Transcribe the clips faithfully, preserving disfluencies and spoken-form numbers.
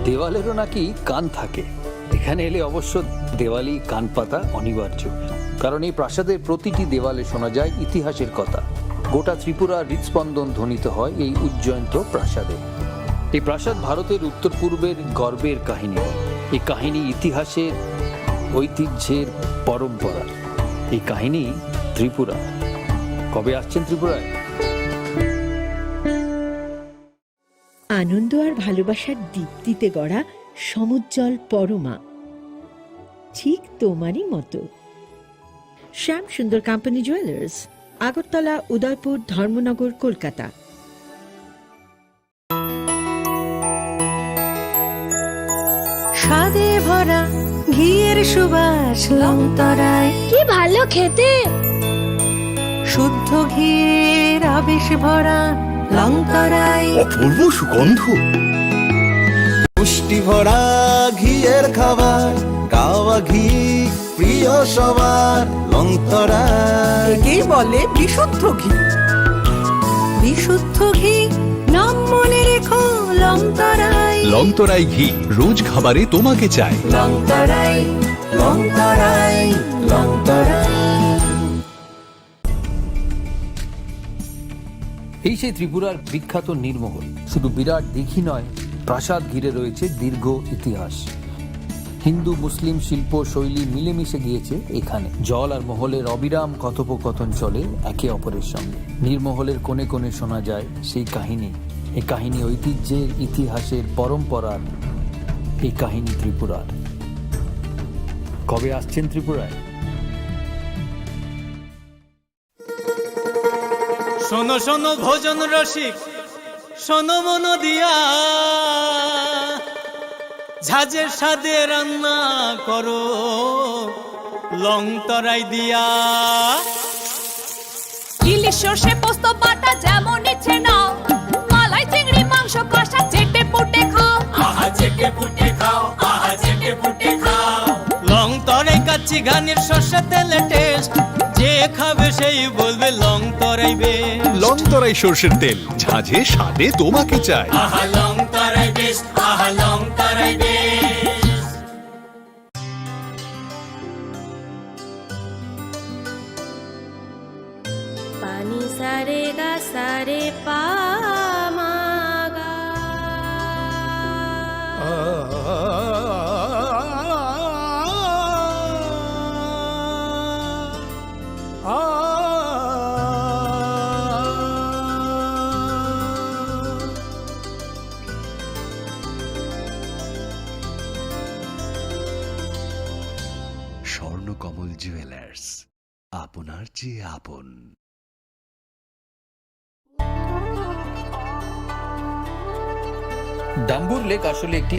দেওয়ালেরও নাকি কান থাকে। এখানে এলে অবশ্য দেওয়ালি কান পাতা অনিবার্য, কারণ এই প্রাসাদের প্রতিটি দেওয়ালে শোনা যায় ইতিহাসের কথা। গোটা ত্রিপুরার হৃদস্পন্দন ধ্বনিত হয় এই উজ্জয়ন্ত প্রাসাদে। এই প্রাসাদ ভারতের উত্তর পূর্বের গর্বের কাহিনী। এই কাহিনী ইতিহাসের, ঐতিহ্যের পরম্পরা। এই কাহিনী ত্রিপুরা। কবে আসছেন ত্রিপুরায়? আনন্দ আর ভালোবাসার দীপ্তিতে গড়া সমুজ্জ্বল পরমা, ঠিক তোমারই মতো। শ্যাম সুন্দর কোম্পানি জুয়েলার্স, আগরতলা, উদয়পুর, ধর্মনগর, কলকাতা। স্বাদে ভরা ঘিয়ের সুবাস লংতরাই। কি ভালো খেতে! শুদ্ধ ঘিয়ের আবেশ ভরা লংতরাই। অপূর্ব সুগন্ধ। পুষ্টি ভরা ঘিয়ের খাবার, গাওয়া ঘি প্রিয় সবার লংতরাই। একেই বলে বিশুদ্ধ ঘি। বিশুদ্ধ ঘি, নাম মনে রেখো লংতরাই। লংতরাই ঘি, রোজ খাবারে তোমাকে চাই। লংতরাই, লংতরাই, লংতরাই। এই সেই ত্রিপুরার বিখ্যাত নীরমহল। শুধু বিরাট দিঘি নয়, প্রাসাদ ঘিরে রয়েছে দীর্ঘ ইতিহাস। হিন্দু মুসলিম শিল্প শৈলী মিলেমিশে গিয়েছে এখানে। জল আর মহলের অবিরাম কথোপকথন চলে একে অপরের সঙ্গে। নীরমহলের কোণে কোণে শোনা যায় সেই কাহিনী। এই কাহিনী ঐতিহ্যের, ইতিহাসের, পরম্পরার। এই কাহিনী ত্রিপুরার। কবে আসছেন ত্রিপুরায়? শোনো শোনো ভোজন রসিক, শোনো মন দিয়া, ঝাঁঝের স্বাদে রান্না করো লং তরাই দিয়া। ইলিশ সর্ষে পোস্ত বাটা যেমন ইচ্ছে নাও, মালাই চিংড়ি মাংস কষা চেটে পুটে খাও। আহা চেটে পুটে খাও, আহা চেটে পুটে খাও। লং তরাই কাচ্চি ঘানির সর্ষে তেলে টেস্ট, যে খাবে সেই বলবে Longtarai best. Longtarai সর্ষের তেল, ঝাঁঝে স্বাদে তোমাকে চাই। আহা লং তরাই বেস্ট, আহা Longtarai best. Pani sa re ga sa re pa ma ga. Swarnakamal jewellers, আপনার চেয়ে আপন। ডাম্বুর লেক আসলে একটি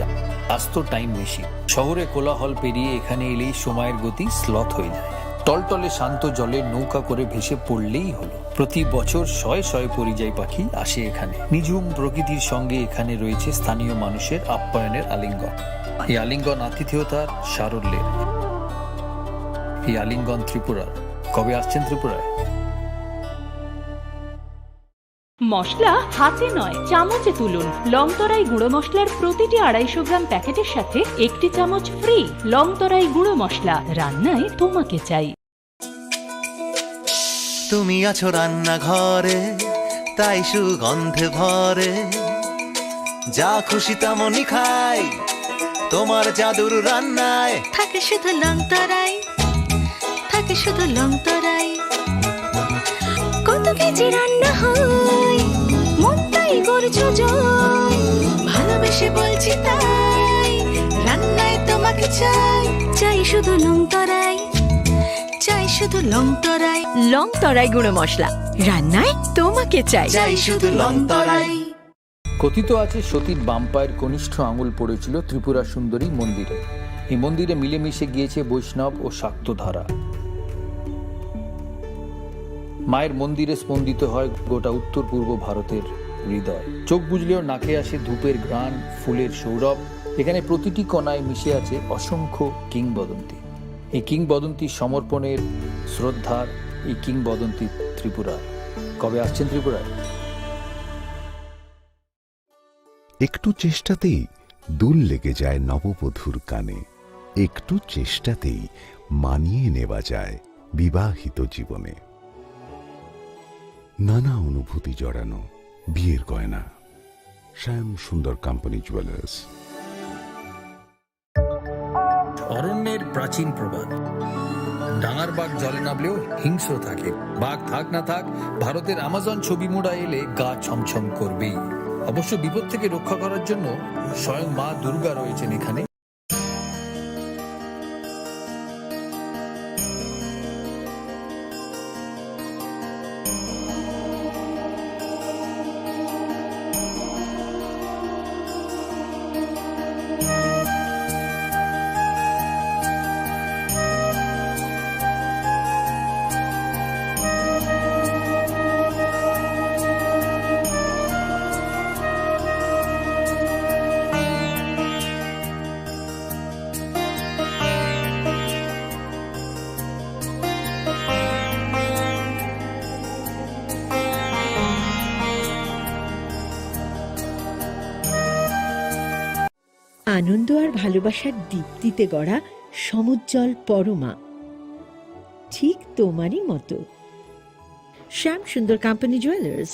আস্ত টাইম মেশিন। শহরে কোলাহল পেরিয়ে এখানে এলেই সময়ের গতি স্লথ হয়ে যায়। টলটলে শান্ত জলে নৌকা করে ভেসে পড়লেই হলো। প্রতি বছর শয়ে শয়ে পরিযায়ী পাখি আসে এখানে। নিঝুম প্রকৃতির সঙ্গে এখানে রয়েছে স্থানীয় মানুষের আপ্যায়নের আলিঙ্গন। এই আলিঙ্গন আতিথেয়তার সারল্যের। এই আলিঙ্গন ত্রিপুরার। কবে আসছেন ত্রিপুরায়? মশলা হাতে নয়, চামচে তুলুন। লংতরাই গুঁড়ো মশলার প্রতিটি আড়াইশো গ্রাম প্যাকেটের সাথে একটি চামচ ফ্রি। লংতরাই গুঁড়ো মশলা, রান্নায় তোমাকে চাই। তুমি আছো রান্নাঘরে, তাই সুগন্ধে ভরে। যা খুশি তেমনই খাই, তোমার জাদুর রান্নায়। থাকে শুধু লংতরাই, থাকে শুধু লংতরাই। কত কেজি রান্না হয়, মনটাই করছো জয়। ভালোবেসে বলছি তাই, রান্নায় তোমাকে চাই। চাই শুধু লংতরাই, চাই শুধু লংতরাই। লংতরাই গুঁড়ো মশলা, রান্নায় তোমাকে চাই। চাই শুধু লংতরাই। কথিত আছে সতীর বাম পায়ের কনিষ্ঠ আঙুল পড়েছিল ত্রিপুরা সুন্দরী মন্দিরে। এই মন্দিরে মিলেমিশে গিয়েছে বৈষ্ণব ও শাক্ত ধারা। মায়ের মন্দিরে স্পন্দিত হয় গোটা উত্তর পূর্ব ভারতের হৃদয়। চোখ বুজলেও নাকে আসে ধূপের ঘ্রাণ, ফুলের সৌরভ। এখানে প্রতিটি কণায় মিশে আছে অসংখ্য কিংবদন্তি। এই কিংবদন্তি সমর্পণের, শ্রদ্ধার, এই কিংবদন্তি ত্রিপুরার। কবে আসছেন ত্রিপুরায়? একটু চেষ্টাতেই দুল লেগে যায় নববধূর কানে। একটু চেষ্টাতেই মানিয়ে নেওয়া যায় বিবাহিত জীবনে। নানা অনুভূতি জড়ানো বিয়ের গয়না। শ্যাম সুন্দর কোম্পানি জুয়েলার্স। অরণ্যের প্রাচীন প্রবাদ, ডাঙার বাঘ জলে নামলেও হিংস্র থাকে। বাঘ থাক না থাক, ভারতের আমাজন ছবি মুড়া এলে গা ছমছম করবেই। অবশ্য বিপদ থেকে রক্ষা করার জন্য স্বয়ং মা দুর্গা রয়েছেন এখানে। আনন্দ আর ভালোবাসার দীপ্তিতে গড়া সমুজ্জ্বল পরমা, ঠিক তোমারই মতো। শ্যাম সুন্দর কোম্পানি জুয়েলার্স,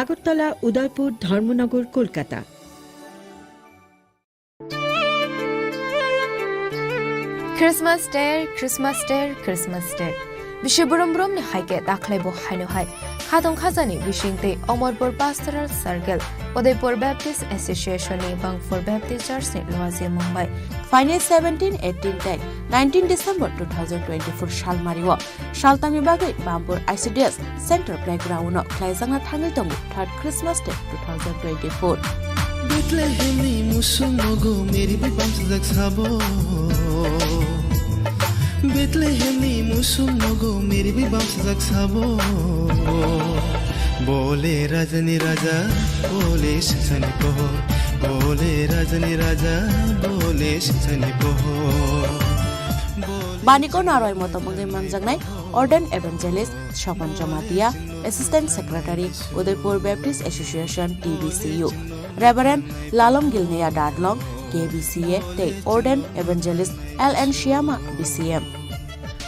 আগরতলা, উদয়পুর, ধর্মনগর, Kolkata. Christmas Day, Christmas Day, Christmas Day. Bisi brum brum ni hai khe dakhwlai bo haino hai. Khatong khajani bising tei Omorpur Pastoral Circle, Udaipur Baptist Association ni Bangpur Baptist Church ni luaji mung bai. Phainai seventeen, eighteen tei nineteen December two thousand twenty-four salmari o. Saltangni bagwi Bambur I C D S Center Playground-o khlaijakna thangwi tongo third Christmas Day two thousand twenty-four. Bethlehemni musung nogo meri bai bamsajak sabo. Bethlehemni musung nogo meri bai bamsajak sabo. Bole rajani raja, bole singsani pohor. Bole rajani raja, bole singsani pohor. Bole Baniko naroi motom wngwi manjaknai Ordained Evangelist Sopan Jamatia, Assistant Secretary, Udaipur Baptist Association, T B C U, Reverend Lalom Gilneya Dadlong, K B C A, tei Ordained Evangelist L N Shyama, B C M.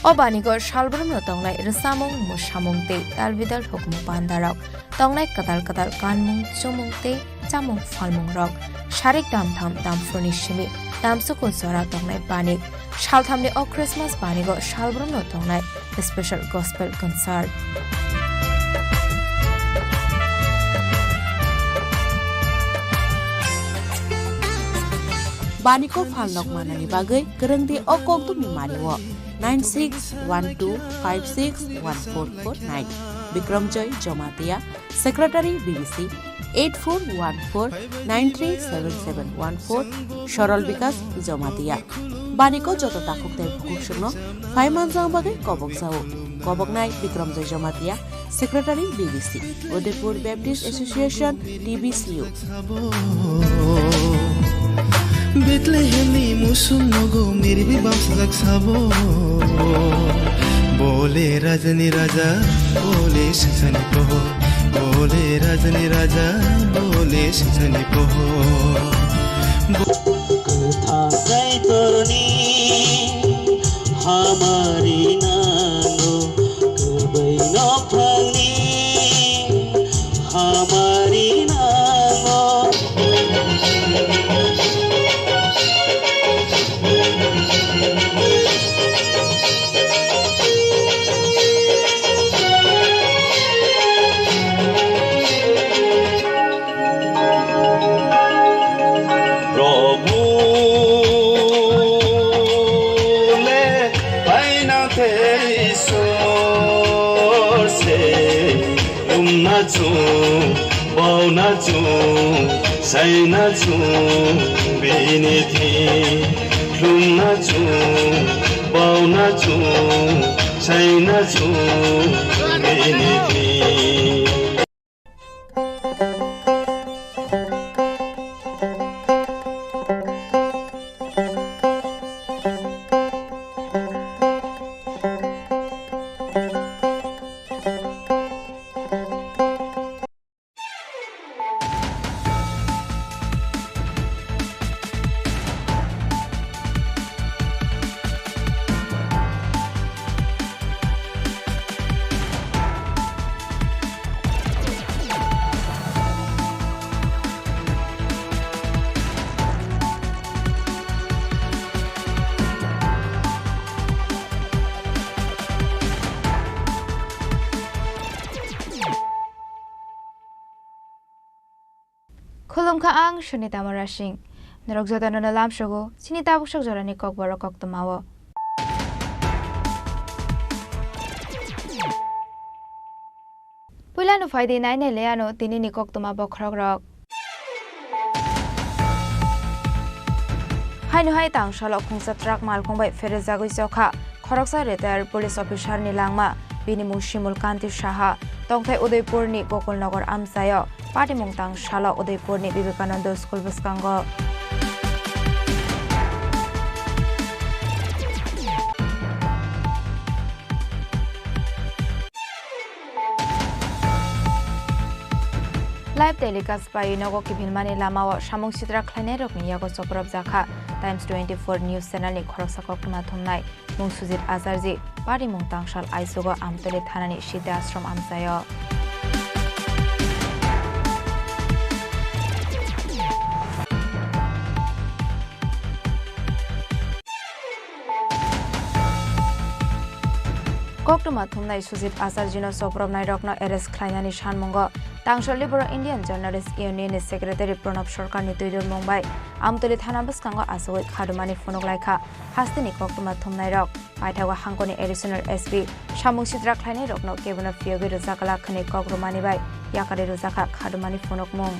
O banigo salbrumno tongnai rwchapmung, mwsamung tei talbidal hukumu pandarok, tongnai kwtal kwtal kanmung, chumung tei chamung phalmungrok, sarik damtham damphurni simi damsuku jora tongnai banik. Salthamni o Christmas banigo salbrumno tongnai special gospel concert. Baniko phalnok manani bagwi kwrwngdi o kokdumni mario nine six one two five six one four four nine. Bikramjoy Jomatia, Secretary B B C, eight four one four nine three seven seven one four, Sorol Bikas Jomatia. Baniko joto takhuk tei bukhuk songno phai manjak bagwi kobok jao. Koboknai Bikramjoy Jomatia, Secretary B B C, Udaipur Baptist Association, T B C U. Bethlehemni musung nogo meri bai bamsajak sabo. Bole rajani raja, bole singsani pohor. Bole rajani raja, bole singsani pohor. Kwthang Kaitorni hamari nango, kwbwi nophangni hamari nango. Prabhu le paina te Isor se, lumna chung, bauna chung, saina chung, bini thi, lumna chung, bauna chung, saina chung, bini thi. Khulumkha, ang Sunita Mora Singh. Norok jotono no lamsogo chini tabuk sok jorani kokborok koktwmao. Puilano phaidi nainai le ano tinini koktwma bokhorokrok. Haino hai tangsalo khungsa truck malkhung bai pherejagwi chokha khoroksa retired police officer ni langma, bini mung Shimul Kanti Saha, tongthai Udaipurni Gokulnagar amchaio. Patimung tangsalo Udaipurni Vivekananda School bwskango. Live telecast bai nogo kiphilmani lamao samung sitra khlainairokni yago chopropjakha Times twenty-four News Channel ni khoroksa koktwma thumnai mung Sujit Acharji, patimung tangsal aisugo Amtoli thanani Siddhi Ashram amchaio. Koktwma thumnai Sujit Acharjino chopropnairokno arrest khlainani sanmungo tangsolni borok Indian Journalist Union ni Secretary Pranab Sarkar ni twidulmung bai Amtoli thana bwskango achugwi khadumani phunuk laikha hasteni koktwma thumnairok. Paithago hangkoni Additional S P samung sitra khlainairokno kebono phiyogwi rwjak glak hwnwi kok rwmani bai yakarwi rwjakha khadumani phunukmung.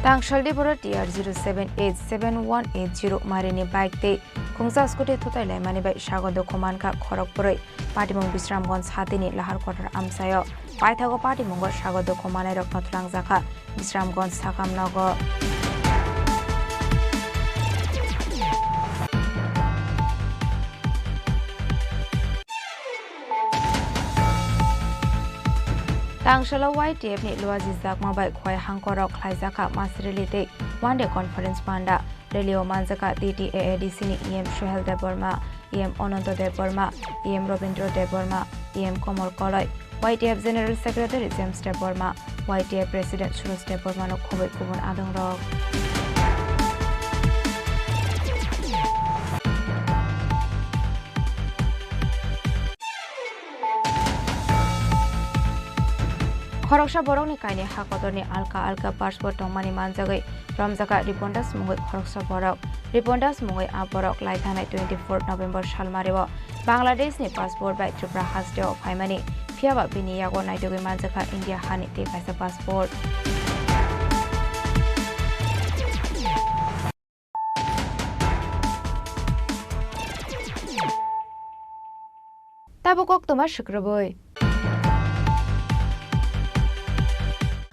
Tangsalni borok T R zero seven eight seven one eight zero marini bike tei khungsa scooty thutai laimani bai sago dukhu mankha khorok bwrwi. Patimung Bisramganj hatini Lahar Kothar amchaio. Paithago patimungo sago dukhu manairokno twlangjakha Bisramganj sakam nogo. Tangsalo Y T F ni Luaji Jakma bai Khowai hangkorok khlaijakha Masrili tei One Day Conference panda. Rally o manjakha T T A A D C ni E M Sohel Debbarma, E M Ananto Debbarma, E M Robindra Debbarma, E M Komol Koloi, Y T F General Secretary James Debbarma, Y T F President Suroj Debbarma no khobwi kubun adongrok. Khoroksa borokni kainwi ha kotorni alka alka passport tongmani manjagwi romjakha Ripon Das mungwi khoroksa borok. Ripon Das mungwi a borok lai thangnai twenty-four November salmario Bangladeshni passport bai Tripura hasteo phaimani, phiyaba bini yago naitugwi manjakha India hani tei kaisa passport. Tabuk koktwma swkrwbwi.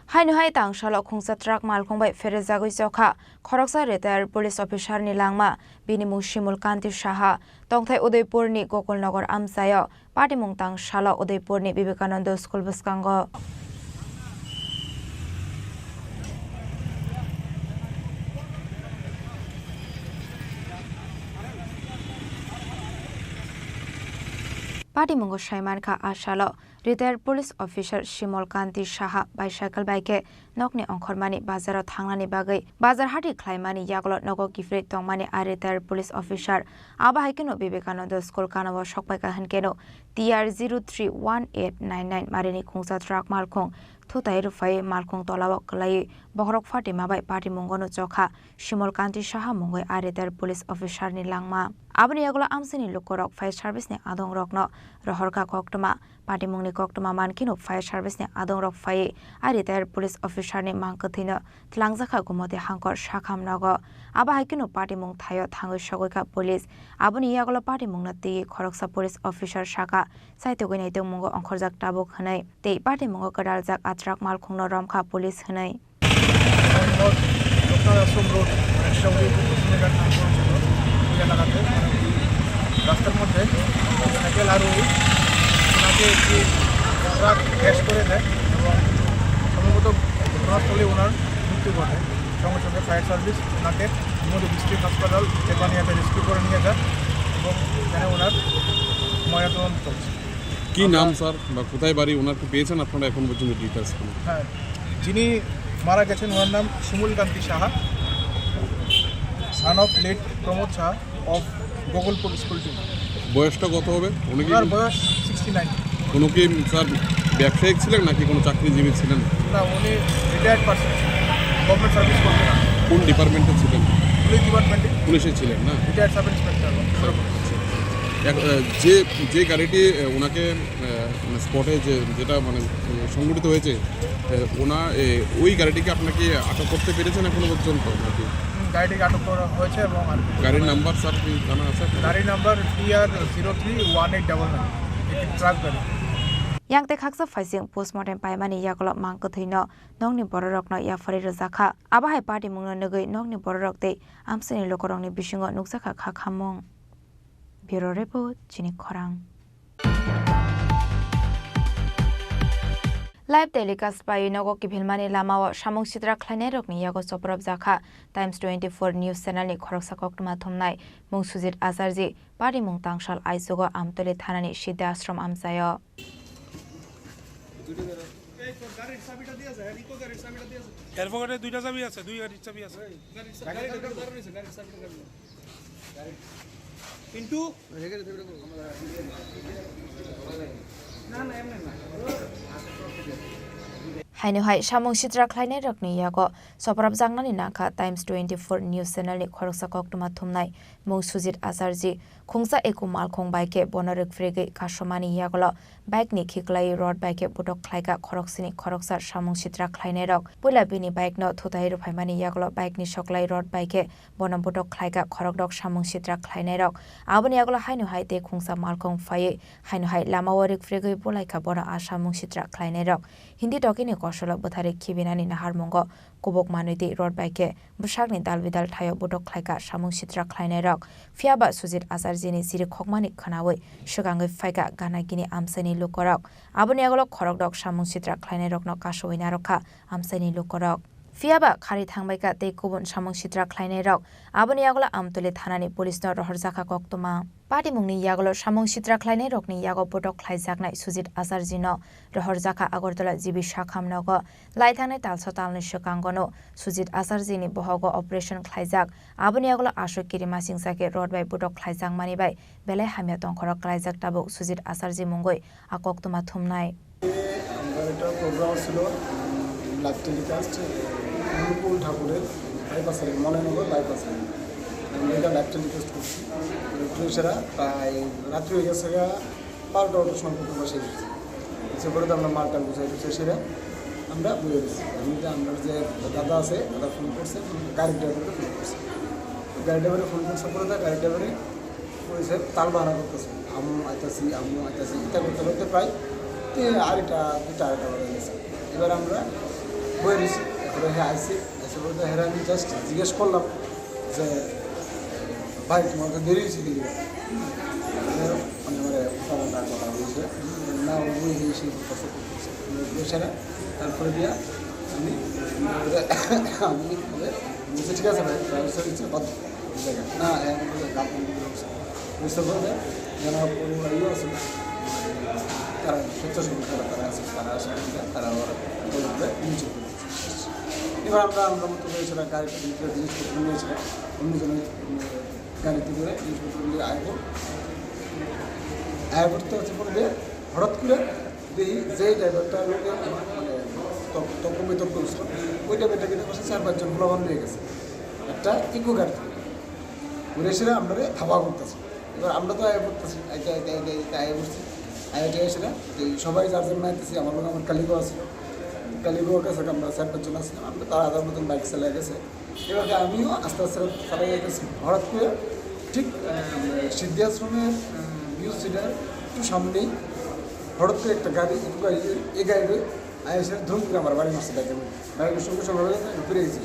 Haino hai tangsalo khungsa truck malkhung bai pherejagwi chokha khoroksa retired police officer ni langma, bini mung Shimul Kanti Saha, tongthai Udaipurni Gokulnagar amchaio. Patimung tangsalo Udaipurni Vivekananda School bwskango. Patimungo saimankha, a salo retired police officer Shimol Kanti Saha bicycle bai khe nokni ongkhormani bazaro thangnani bagwi bazar hati khlaimani yagulo nogo kiphilwi tongmani a retired police officer. Abo hai kheno Vivekananda School kanao sokpaikha hwnkhe no T R zero three one eight nine nine marini khungsa truck malkhung thutai rwphaiwi malkhung tolao kwlaiwi bokhorok phatima bai patimungo no chokha Shimol Kanti Saha mungwi a retired police officer ni langma. Aboni yagulo amchaini lukurok fire service ni adongrokno rohorkha koktwma. Patimungni koktwma mankheno fire service ni adongrok phaiwi a retired police officer ni mang kwthwino twlangjakha Gumoti Hangkor Sakham nogo. Abo hai kheno patimung thaio thangwi sogwikha police. Aboni yagulo patimungno twiwi khoroksa police officer sakha chaitugwi naitokmungo ongkhorjak tabuk hwnwi tei patimungo kwdaljak a truck malkhungno romkha police hwnwi. Mohammad Loknath Ashram road, একশো উনত্রিশ, কুকুরঘাট থানা পর্যন্ত ওই এলাকাতে, মানে, রাস্তার মধ্যে সাইকেল আরোহী ওনাকে একটি ট্রাক ক্র্যাশ করে দেয় এবং সম্ভবত ঘটনাস্থলে ওনার মৃত্যু ঘটে। সঙ্গে সঙ্গে ফায়ার সার্ভিস ওনাকে নুমলি ডিস্ট্রিক্ট হাসপাতাল বেপানিয়াতে রেস্কিউ করে নিয়ে যায় এবং এখানে ওনার ময়নাতদন্ত চলছে। কি নাম, স্যার, বা কোথায় বাড়ি? ওনার কি পেয়েছেন আপনারা এখন পর্যন্ত ডিটেলস কোনো? হ্যাঁ, যিনি মারা গেছেন ওনার নাম শিমুল কান্তি Saha. Son of late Pramod Shah of Gogolpur school team. বয়সটা কত হবে? উনি কি ওনার বয়স সিক্সটি নাইন। উনি কি স্যার ব্যবসায়িক ছিলেন নাকি কোনো চাকরিজীবী ছিলেন? না, উনি রিটায়ার্ড পার্সন, গভর্নমেন্ট সার্ভিস করতেন। কোন ডিপার্টমেন্টে ছিলেন? পুলিশ ডিপার্টমেন্টে। পুলিশে ছিলেন না? Retired sub inspector. এক, আহ, যে যে গাড়িটি আহ, ওনাকে আহ, মানে স্পটে যে যেটা মানে আহ, সংঘটিত হয়েছে, আহ, ওনা এ, ওই গাড়িটিকে আপনাকে আটক করতে পেরেছেন এখনো পর্যন্ত নাকি? হুম, গাড়িটিকে আটক করা হয়েছে এবং আর গাড়ির নাম্বার স্যার কি জানা আছে আপনার? গাড়ির number T R zero three one eight double nine, একটি ট্রাক গাড়ি। Yang tei khaksa phaising postmortem paimani yagulo mang kwthwino nokni bororokno yapharwi rwjakha. Abo hai patimungno nugwi nokni bororok tei amchaini lukurokni bisingo nukjakha kha khamung. Bureau Report, Chini Khorang. Live telecast bai nogo kiphilmani lamao samung sitra khlainairokni yago chopropjakha Times twenty-four News Channel ni khoroksa koktwma thumnai mung Sujit Acharji, parimung Tangsal Aichugo Amtoli thanani Siddhi Ashram amchaio. এর পকেটে দুইটা চাবি আছে, দুই গাড়ির চাবি আছে। কিন্তু Haino hai samung sitra khlainairokni yago chopropjaknani nangkha Times twenty-four News Channel ni khoroksa koktwma thumnai mung Sujit Acharji, khungsa eku malkhung bai khe bono rwkphrigwi kasomani yagulo bike ni khiklai road bai khe butok khlaika khoroksini khoroksa samung sitra khlainairok. Puila bini bike no thutai rwphaimani yagulo bike ni soklai road bai khe bono butok khlaika khorokdok samung sitra khlainairok. Aboni yagulo haino hai tei khungsa malkhung phaiwi haino hai lamao rwkphrigwi bulaikha bono a samung sitra khlainairok. Hindi tokini kosolo bwthari khibinani naharmungo kubuk manwi tei road bai khe bwsakni dal bidal thaio butok khlaika samung sitra khlainairok. Phiyaba Sujit Acharjini chirikhokmani khwnawi swkangwi phaikha gana gini amchaini lukorok. Aboni yagulo khorokdok samung sitra khlainairokno kasowi narwkha amchaini lukorok. Phiyaba khari thangbaikha tei kubun samung sitra khlainairok. Aboni yagulo Amtoli thanani police no rohorjakha koktwma. Patimungni yagulo samung sitra khlainairokni yago botok khlaijaknai Sujit Acharjino rohorjakha Agartala G B Sakham nogo. Laithangnai talsa talni swkangono Sujit Acharjini bohogo operation khlaijak. Aboni yagulo aswk kirimasingsa khe road bai botok khlaijakmani bai belai hamya tongkhorok klaijak tabuk Sujit Acharji mungwi a koktwma thumnai. আমার একটা প্রোগ্রাম ছিল live telecast, অনুকূল ঠাকুরের বাইপাসের, মনোনগর বাইপাসের। আমরা এটা live telecast করছি। পুলিশেরা প্রায় রাত্রি হয়ে গেছে গা, বারোটা ওটার সময় প্রথম বাসায় গেছি। এসে পরে তো আমরা মালটা গুছাই গুছাই সেরে আমরা বয়ে গেছি। এমনিতে আমরা যে দাদা আছে, দাদা ফোন করছে, গাড়ির ড্রাইভারকে ফোন করছে। তো গাড়ি ড্রাইভারে ফোন করছে পরে, তার গাড়ি ড্রাইভারে পুলিশে তাল বাহানা করতেছে, "আমু আইতাছি, আমু আইতাছি", এটা করতে করতে প্রায় তি-, আড়াইটা, দুইটা, আড়াইটা বাজে গেছে। এবার আমরা বই রয়েছি, এরপরে হে আইসি, এসে বলতে, "হেরা, আমি জাস্ট জিজ্ঞেস করলাম যে, ভাই, তোমার তো দেরি হয়েছে কি?" মানে, মানে, উল্টাপাল্টা কথা বলছে। "না, ওই এই সেই কথা করতেছে।" জিজ্ঞেস করা, তারপরে দিয়া আমি, আমি বলে, "ঠিক আছে ভাই, ব্যবস্থা নিচ্ছে, বাদ দাও।" জায়গা। না, এমন করে গান বন্ধ করে রাখছে। বুঝতে পারবে, যেন পুরো ইয়ে আছে, তারা স্বেচ্ছাসেবক যারা তারা আছে, তারা আসলে তারা আবার বলবে, নিয়ে চলে যাচ্ছে। এবার আমরা, আমরা মতো করে সেটা গাড়িটা নিয়ে, জিনিসপত্র নিয়ে সেটা অন্য জনের, উম, গাড়িতে করে জিনিসপত্র নিয়ে আইবো। আইবো তো হচ্ছে পরে হঠাৎ করে দেখি যে ড্রাইভারটা লোকে মানে তর্ক, তর্ক বিতর্ক হচ্ছিল, ওই ড্রাইভারটা কিন্তু পাশে চার পাঁচজন পোলাপান নিয়ে গেছে একটা ইকো গাড়ি থেকে। ঘুরে এসে আমরা ধাওয়া করতেছি। এবার আমরা তো আয়া করতেছি, আইতে, আইতে, আইতে, আইতে আয়া করছি। আয়া আইতে এসে না, এই সবাই যার জন্য আইতেছি, আমার লগে আমার কালিগও আছে। কালিগও কাছে আমরা চার পাঁচজন আছিলাম, আমরা তারা তার মতন বাইক চালিয়ে গেছে। এভাবে আমিও আস্তে আস্তে চালিয়ে গেছি। হঠাৎ করে ঠিক, আহ, সিদ্ধি আশ্রমের, আহ, নিউজ সিটার একটু সামনেই হঠাৎ করে একটা গাড়ি, একটু গাড়ি, এই গাড়ি আয়া এসে ধুম করে আমার বাড়ি মারছে বাইকের মধ্যে। বাইকের সঙ্গে সঙ্গে আমি ফিরে গেছি।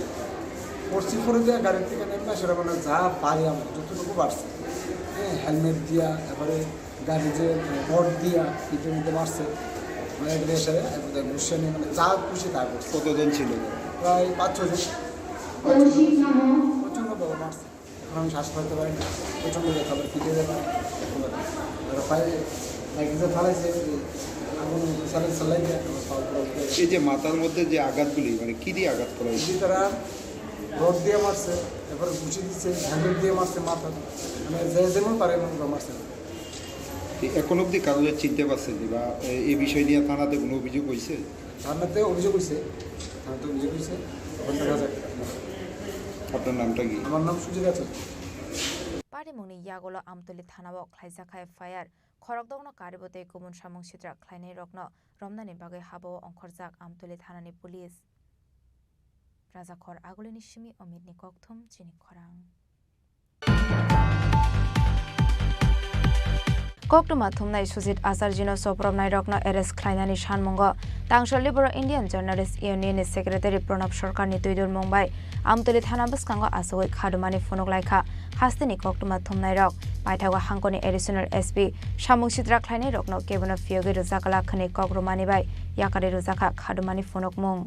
পড়ছি পরে যে গাড়ির থেকে নেমে সেটা মানে যা পারি আমার যতটুকু পারছি, হ্যাঁ, হেলমেট দিয়া, তারপরে গাড়ি যে রড দিয়া পিঠের মধ্যে মারছে, মানে এগুলো এসে একদম গুছিয়ে নিয়ে মানে যা খুশি তা করছে। কতজন ছিল? প্রায় পাঁচ ছয় জন। প্রচণ্ড ভাবে মারছে। এখন আমি শ্বাস করতে পারি না, প্রচণ্ড ব্যথা, আবার পিঠে ব্যথা। ওরা পায়ে এক হাতে ফালাইছে, আগুন স্যালাইন স্যালাইন দিয়ে আমার পাও পুরো উঠে গেছে। এই যে মাথার মধ্যে যে আঘাতগুলি, মানে কি দিয়ে আঘাত করা হয়েছে? যদি তারা রড দিয়ে মারছে, তারপরে ঘুষি দিচ্ছে, হ্যান্ডেল দিয়ে মারছে মাথা, মানে যে যেমন পারে এমন করে মারছে। কি এখন অবধি কারোর চিনতে পারছেন যে বা এ, এই বিষয় নিয়ে থানাতে কোনো অভিযোগ হয়েছে? থানাতে অভিযোগ হয়েছে, থানাতে অভিযোগ হয়েছে, এখন দেখা যাক। আপনার নামটা কি? আমার নাম সুজিত আচার্য। Patimungni yagulo Amtoli thanao khlaijak kha F I R, khorokdokno karibo tei kubun samung sitra khlainairokno romnani bagwi habao ongkhorjak Amtoli thanani police. Rajakhor Agulini simi Omitni kokthum chini khorang. Koktwma thumnai Sujit Acharjino chopropnairokno arrest khlainani sanmungo Tangsalni boro Indian Journalist Union ni Secretary Pranab Sarkarni twidulmung bai Amtoli thana bwskango achugwi khadumani phunuk laikha hasteni koktwma thumnairok. Paithago hangkoni Additional S P samung sitra khlainairokno kebono phiyogwi rwjak glak hwnwi kok rwmani bai yakarwi rwjakha khadumani phunukmung.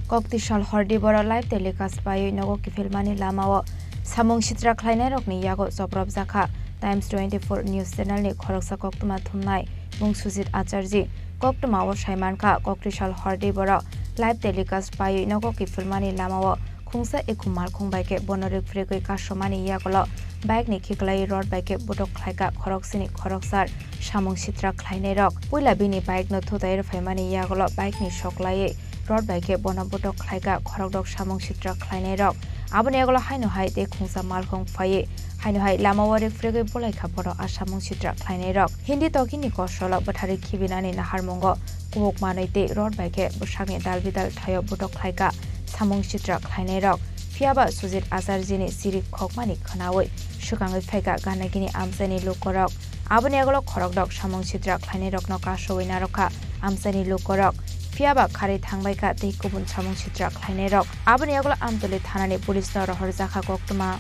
Koktisal hordi boro live telecast paiwi nogo kiphilmani lamao samung sitra khlainairokni yago chopropjakha Times twenty-four News Channel ni khoroksa koktwma thumnai mung Sujit Acharji. Koktwmao saimankha, Koktisal hordi boro live telecast paiwi nogo kiphilmani lamao khungsa ekhum malkhung bai khe bono rikphirigwi kasomani yagulo bike ni khiklai road bai khe botok khlaikha khoroksini khoroksar samung sitra khlainairok. Puila bini bike no thutai rwphaimani yagulo bike ni soklaiwi road bai khe bono botok khlaikha khorokdok samung sitra khlainairok. Aboni yagulo haino hai tei khungsa malkhung phaiwi haino hai lamao rikphirigwi bolaikha bono a samung sitra khlainairok. Hindi tokini kosolo bwtharwi khibinani naharmungo kubuk manwi tei road bai khe bwsakni dalbidal thaio botok khlaikha samung sitra khlainairok. Phiyaba Sujit Acharjini chiri khokmani khwnawi swkangwi phaikha ganagini amchaini lukorok. Aboni yagulo khorokdok samung sitra khlainairokno kasowi narwkha amchaini lukorok. Phiyaba kharwi thangbaikha tei kubun samung sitra khlainairok. Aboni yagulo Amtoli thanani police no rohorjakha koktwma.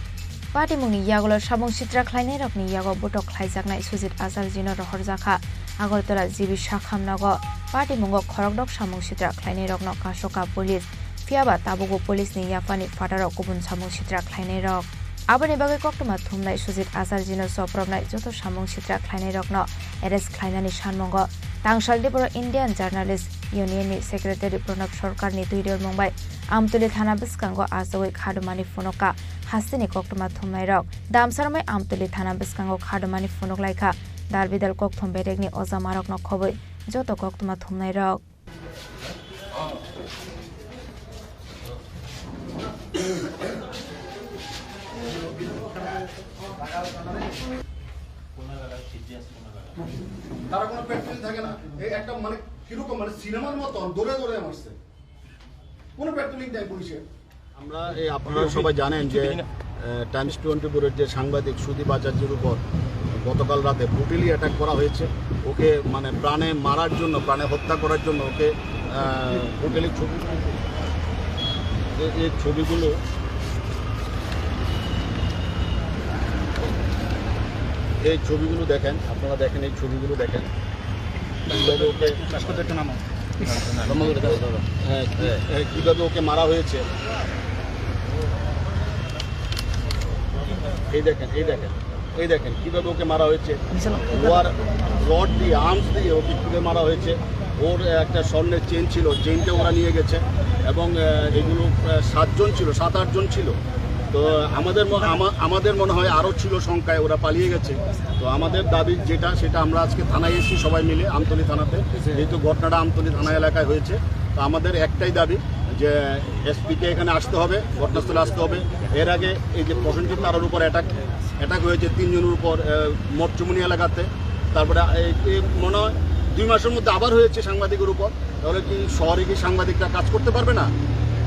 Patimungni yagulo samung sitra khlainairokni yago botok khlaijaknai Sujit Acharjino rohorjakha Agartala G B Sakham nogo. Patimungo khorokdok samung sitra khlainairokno kasokha police. Phiyaba tabugo police ni yaphani phataro kubun samung sitra khlainairok. Aboni bagwi koktwma thumnai Sujit Acharjino chopropnai joto samung sitra khlainairokno arrest khlainani sanmungo Tangsalni boro Indian Journalist Union ni Secretary Pranab Sarkarni twidulmung bai Amtoli thana bwskango achugwi khadumani phunukha hasteni koktwma thumnairok. Damsarmai Amtoli thana bwskango khadumani phunuk laikha dalbidal kokthum berekni ojamarokno khobwi joto koktwma thumnairok. তারা কোনো প্যাট্রোলিং থাকে না। এই একটা মানে কিরকম মানে সিনেমার মতন দৌড়ে দৌড়ে মারছে। কোনো প্যাট্রোলিং নাই পুলিশের। আমরা এই আপনারা সবাই জানেন যে টাইমস টোয়েন্টি ফোরের যে সাংবাদিক সুদীপ আচার্যের উপর গতকাল রাতে ব্রুটালি অ্যাটাক করা হয়েছে। ওকে মানে প্রাণে মারার জন্য, প্রাণে হত্যা করার জন্য ওকে ব্রুটালি ছবি, এই ছবিগুলো, এই ছবিগুলো দেখেন, আপনারা দেখেন, এই ছবিগুলো দেখেন। হ্যাঁ, হ্যাঁ, কিভাবে ওকে মারা হয়েছে। এই দেখেন, এই দেখেন, এই দেখেন কিভাবে ওকে মারা হয়েছে। লোয়ার রড দিয়ে, আর্মস দিয়ে ওকে তুলে মারা হয়েছে। ওর একটা স্বর্ণের চেন ছিল, চেনটা ওরা নিয়ে গেছে। এবং এগুলো সাতজন ছিল, সাত আটজন ছিল। তো আমাদের ম-, আমা-, আমাদের মনে হয় আরও ছিল সংখ্যায়, ওরা পালিয়ে গেছে। তো আমাদের দাবি যেটা, সেটা আমরা আজকে থানায় এসেছি সবাই মিলে আমতলী থানাতে, যেহেতু ঘটনাটা আমতলী থানা এলাকায় হয়েছে। তো আমাদের একটাই দাবি যে এসপিকে এখানে আসতে হবে, ঘটনাস্থলে আসতে হবে। এর আগে এই যে প্রসেনজিৎ তারার উপর অ্যাটাক, অ্যাটাক হয়েছে তিনজনের উপর, মঠচুমনি এলাকাতে। তারপরে এই, এই মনে হয় দুই মাসের মধ্যে আবার হয়েছে সাংবাদিকের উপর। তাহলে কি শহরে কি সাংবাদিকরা কাজ করতে পারবে না?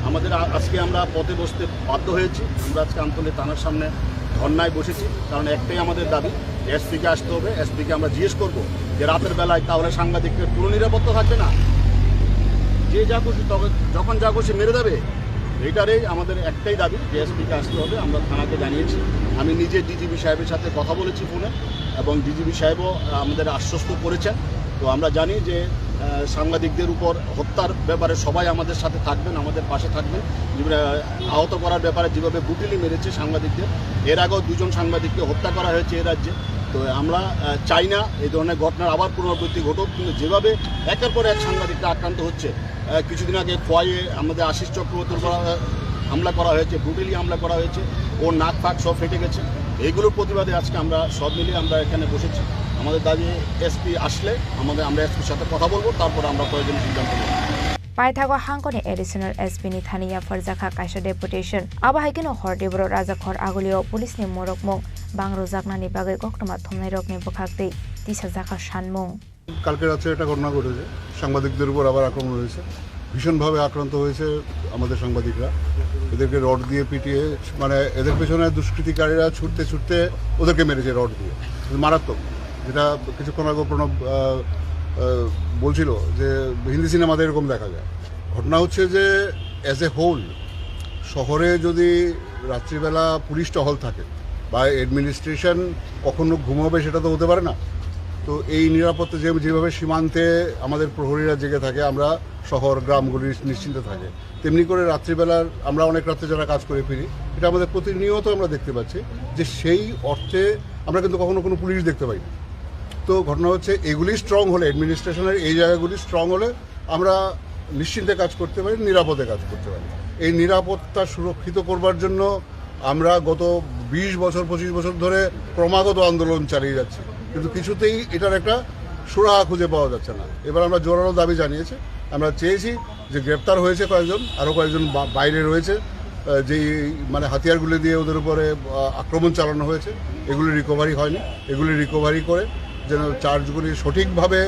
আমাদের আ-, আজকে আমরা পথে বসতে বাধ্য হয়েছি। আমরা আজকে আমতলী থানার সামনে ধর্নায় বসেছি, কারণ একটাই আমাদের দাবি, এসপিকে আসতে হবে। এসপিকে আমরা জিজ্ঞেস করব যে রাতের বেলায় তাহলে সাংবাদিককে পুরো নিরাপত্তা থাকবে না? যে যা খুশি তবে যখন যা খুশি মেরে দেবে। এটারই আমাদের একটাই দাবি যে এসপিকে আসতে হবে। আমরা থানাকে জানিয়েছি। আমি নিজে ডিজিপি সাহেবের সাথে কথা বলেছি ফোনে, এবং ডিজিপি সাহেবও আমাদের আশ্বস্ত করেছেন। তো আমরা জানি যে সাংবাদিকদের উপর হত্যার ব্যাপারে সবাই আমাদের সাথে থাকবেন, আমাদের পাশে থাকবেন। আহত করার ব্যাপারে যেভাবে ব্রুটালি মেরেছে সাংবাদিকদের, এর আগেও দুজন সাংবাদিককে হত্যা করা হয়েছে এ রাজ্যে। তো আমরা, আহ, চাই না এই ধরনের ঘটনার আবার পুনরাবৃত্তি ঘটুক, কিন্তু যেভাবে একের পর এক সাংবাদিকরা আক্রান্ত হচ্ছে, আহ, কিছুদিন আগে খোয়াইয়ে আমাদের আশিস চক্রবর্তীর উপর, আহ, হামলা করা হয়েছে, ব্রুটালি হামলা করা হয়েছে, ওর নাক ফাক সব ফেটে গেছে। এইগুলোর প্রতিবাদে আজকে আমরা সব মিলিয়ে আমরা এখানে বসেছি। আমাদের দাবি এসপি আসলে আমাদের, আমরা এসপির সাথে কথা বলবো, তারপরে আমরা প্রয়োজনীয় সিদ্ধান্ত নেব। Paithago hangkoni additional S P ni thani yapharjakha kaisa deputation. Abo hai kheno hor Dibro Rajakhor agulio police ni morokmung bang rwjaknani bagwi koktwma thumnairokni bwkhaktwi tisajakha sanmung. কালকে রাত্রে একটা ঘটনা ঘটেছে, সাংবাদিকদের উপর আবার আক্রমণ হয়েছে, ভীষণভাবে আক্রান্ত হয়েছে আমাদের সাংবাদিকরা। এদেরকে রড দিয়ে পিটিয়ে, মানে, এদের পেছনে দুষ্কৃতিকারীরা ছুটতে ছুটতে ওদেরকে মেরেছে রড দিয়ে, মারাত্মক। যেটা কিছুক্ষণ আগে প্রণব, আহ, আহ, বলছিল যে হিন্দি সিনেমাতে এরকম দেখা যায়। ঘটনা হচ্ছে যে, অ্যাজ এ হোল, শহরে যদি রাত্রিবেলা পুলিশ টহল থাকে বা অ্যাডমিনিস্ট্রেশন কখনো ঘুমাবে, সেটা তো হতে পারে না। তো এই নিরাপত্তা যে, যেভাবে সীমান্তে আমাদের প্রহরীরা জেগে থাকে, আমরা শহর, গ্রামগুলি নিশ্চিন্তে থাকে, তেমনি করে রাত্রিবেলার আমরা অনেক রাত্রে যারা কাজ করে ফিরি, এটা আমাদের প্রতিনিয়ত আমরা দেখতে পাচ্ছি যে সেই অর্থে আমরা কিন্তু কখনো কোনো পুলিশ দেখতে পাই না। তো ঘটনা হচ্ছে, এগুলি স্ট্রং হলে, অ্যাডমিনিস্ট্রেশনের এই জায়গাগুলি স্ট্রং হলে আমরা নিশ্চিন্তে কাজ করতে পারি, নিরাপদে কাজ করতে পারি। এই নিরাপত্তা সুরক্ষিত করবার জন্য আমরা গত বিশ বছর, পঁচিশ বছর ধরে ক্রমাগত আন্দোলন চালিয়ে যাচ্ছি, কিন্তু কিছুতেই এটার একটা সুরাহা খুঁজে পাওয়া যাচ্ছে না। এবার আমরা জোরালো দাবি জানিয়েছি, আমরা চেয়েছি যে গ্রেপ্তার হয়েছে কয়েকজন, আরও কয়েকজন বা-, বাইরে রয়েছে, আহ, যেই, মানে, হাতিয়ারগুলি দিয়ে ওদের উপরে, আহ, আক্রমণ চালানো হয়েছে, এগুলি রিকভারি হয়নি, এগুলি রিকভারি করে যেন চার্জগুলি সঠিকভাবে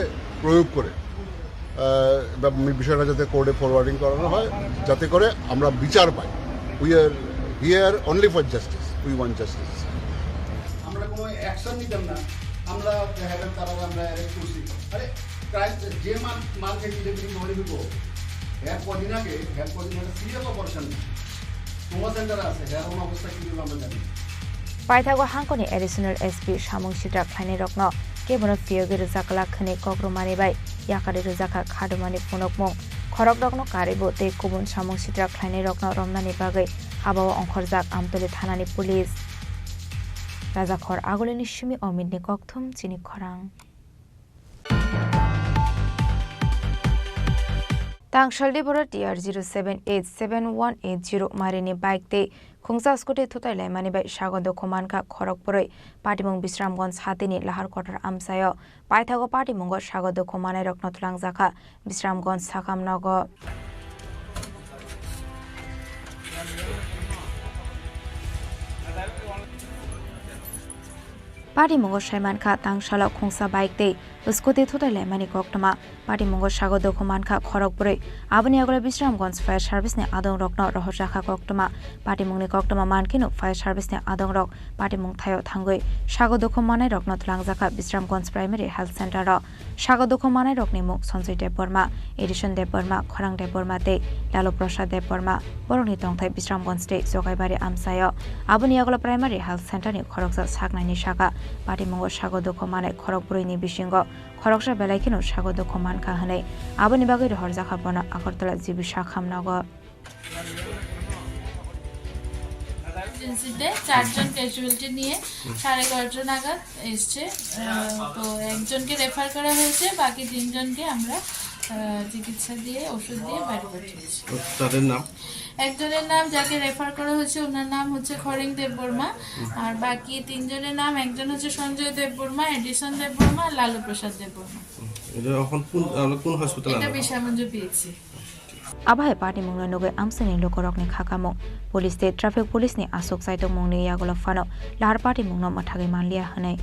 প্রয়োগ করে, আহ, বা মি-, বিষয়টা যাতে কোর্টে ফরওয়ার্ডিং করানো হয়, যাতে করে আমরা বিচার পাই। We are here only for justice, we want justice. আমরা কোনো অ্যাকশন নিতাম না, আমরা দেখা গেল তারা আমরা অ্যারেস্ট করছি। আরে, ক্রাইম যে মার, মার খেয়ে দিলে কিন্তু মনে হইব, হ্যাঁ কদিন আগে, হ্যাঁ কদিন আগে সিরিয়াল অপারেশন ট্রমা সেন্টার আছে, হ্যাঁ ওনার অবস্থা কী হইব আমরা জানি। Paithago hangkoni additional S P samung sitra khlainairokno kebono phiyogwi rwjak glak hwnwi kokrwmani bai yakari rwjakha khadumani phunukmung. Khorokrokno karibu tei kubun samung sitra khlainairokno romnani bagwi habao ongkhorjak Amtoli thanani police. Rajakhor agulini simi Omitni kokthum chini khorang. Tangsalni borok T R zero seven eight seven one eight zero marini bike tei khungsa scooty thutai laimani bai sago dukhu mankha khorok bwrwi. Patimung Bisramganj hatini Lahar Kotor amchaio. Paithago patimungo sago dukhu manairokno twlangjakha Bisramganj sakam nogo. Patimungo saimankha tangsalo khungsa bike tei scooty thutai laimani koktwma. Patimungo sago dukhu mankha khorok bwrwi. Aboni yagulo Bisramganj fire service ni adongrokno rohorjakha koktwma. Patimungni koktwma mankheno fire service ni adongrok patimung thaio thangwi sago dukhu manairokno twlangjakha Bisramganj Primary Health Center o. Sago dukhu manairokni mung Sanjoy Debbarma, Edison Debbarma, Khorang Debbarma tei Lalu Prasad Debbarma. Borokni tongthai Bisramganj tei Jogaibari amchaio. Aboni yagulo Primary Health Center ni khoroksa saknaini saka patimungo sago dukhu manai khorok bwrwini bisingo khoroksa belai kheno sago dukhu mankha hwnwi aboni bagwi rohorjakha bono Agartala G B sakham nogo. ইমার্জেন্সিতে চারজন ক্যাজুয়ালিটি নিয়ে সাড়ে এগারোটা নাগাদ এসছে। আহ, তো একজনকে রেফার করা হয়েছে, বাকি তিনজনকে আমরা, আহ, চিকিৎসা দিয়ে, ওষুধ দিয়ে বাড়ি পাঠিয়েছি। তাদের নাম? একজনের নাম, যাকে রেফার করা হয়েছে, ওনার নাম হচ্ছে খরেং দেববর্মা। আর বাকি তিনজনের নাম, একজন হচ্ছে সঞ্জয় দেববর্মা, এডিসন দেববর্মা আর লালু প্রসাদ দেববর্মা। এটা এখন কোন, আমরা কোন হসপিটালে এটা আনা? বিশালগঞ্জ PHC. Abo hai patimungno nugwi amchaini lukurokni kha kamung. Police tei traffic police ni aswk chaitokmungni yagulo phano lahar patimungno mwthagwi manliya hwnwi.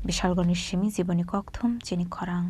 Bishalgorni simi Jiboni Kokthum chini khorang.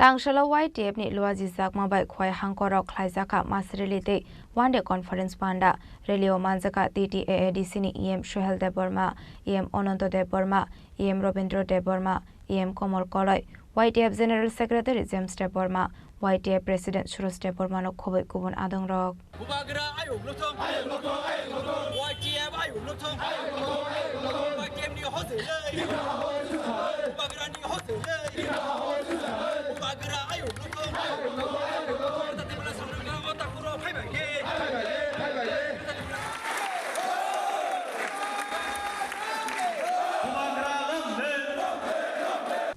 Tangsalo Y T F ni luajijakma bai Khowai hangkorok khlaijakha mass rally tei one day conference panda. Rally o manjakha T T A A D C ni E M Sohel Debbarma, E M Ananto Debbarma, E M Robindra Debbarma, E M Komol Koloi, Y T F General Secretary James Debbarma, Y T F President Suroj Debbarma no khoboi kubun adongrok. Bubagra ayuk luthung. Y T F ayuk luthung. Y T F ni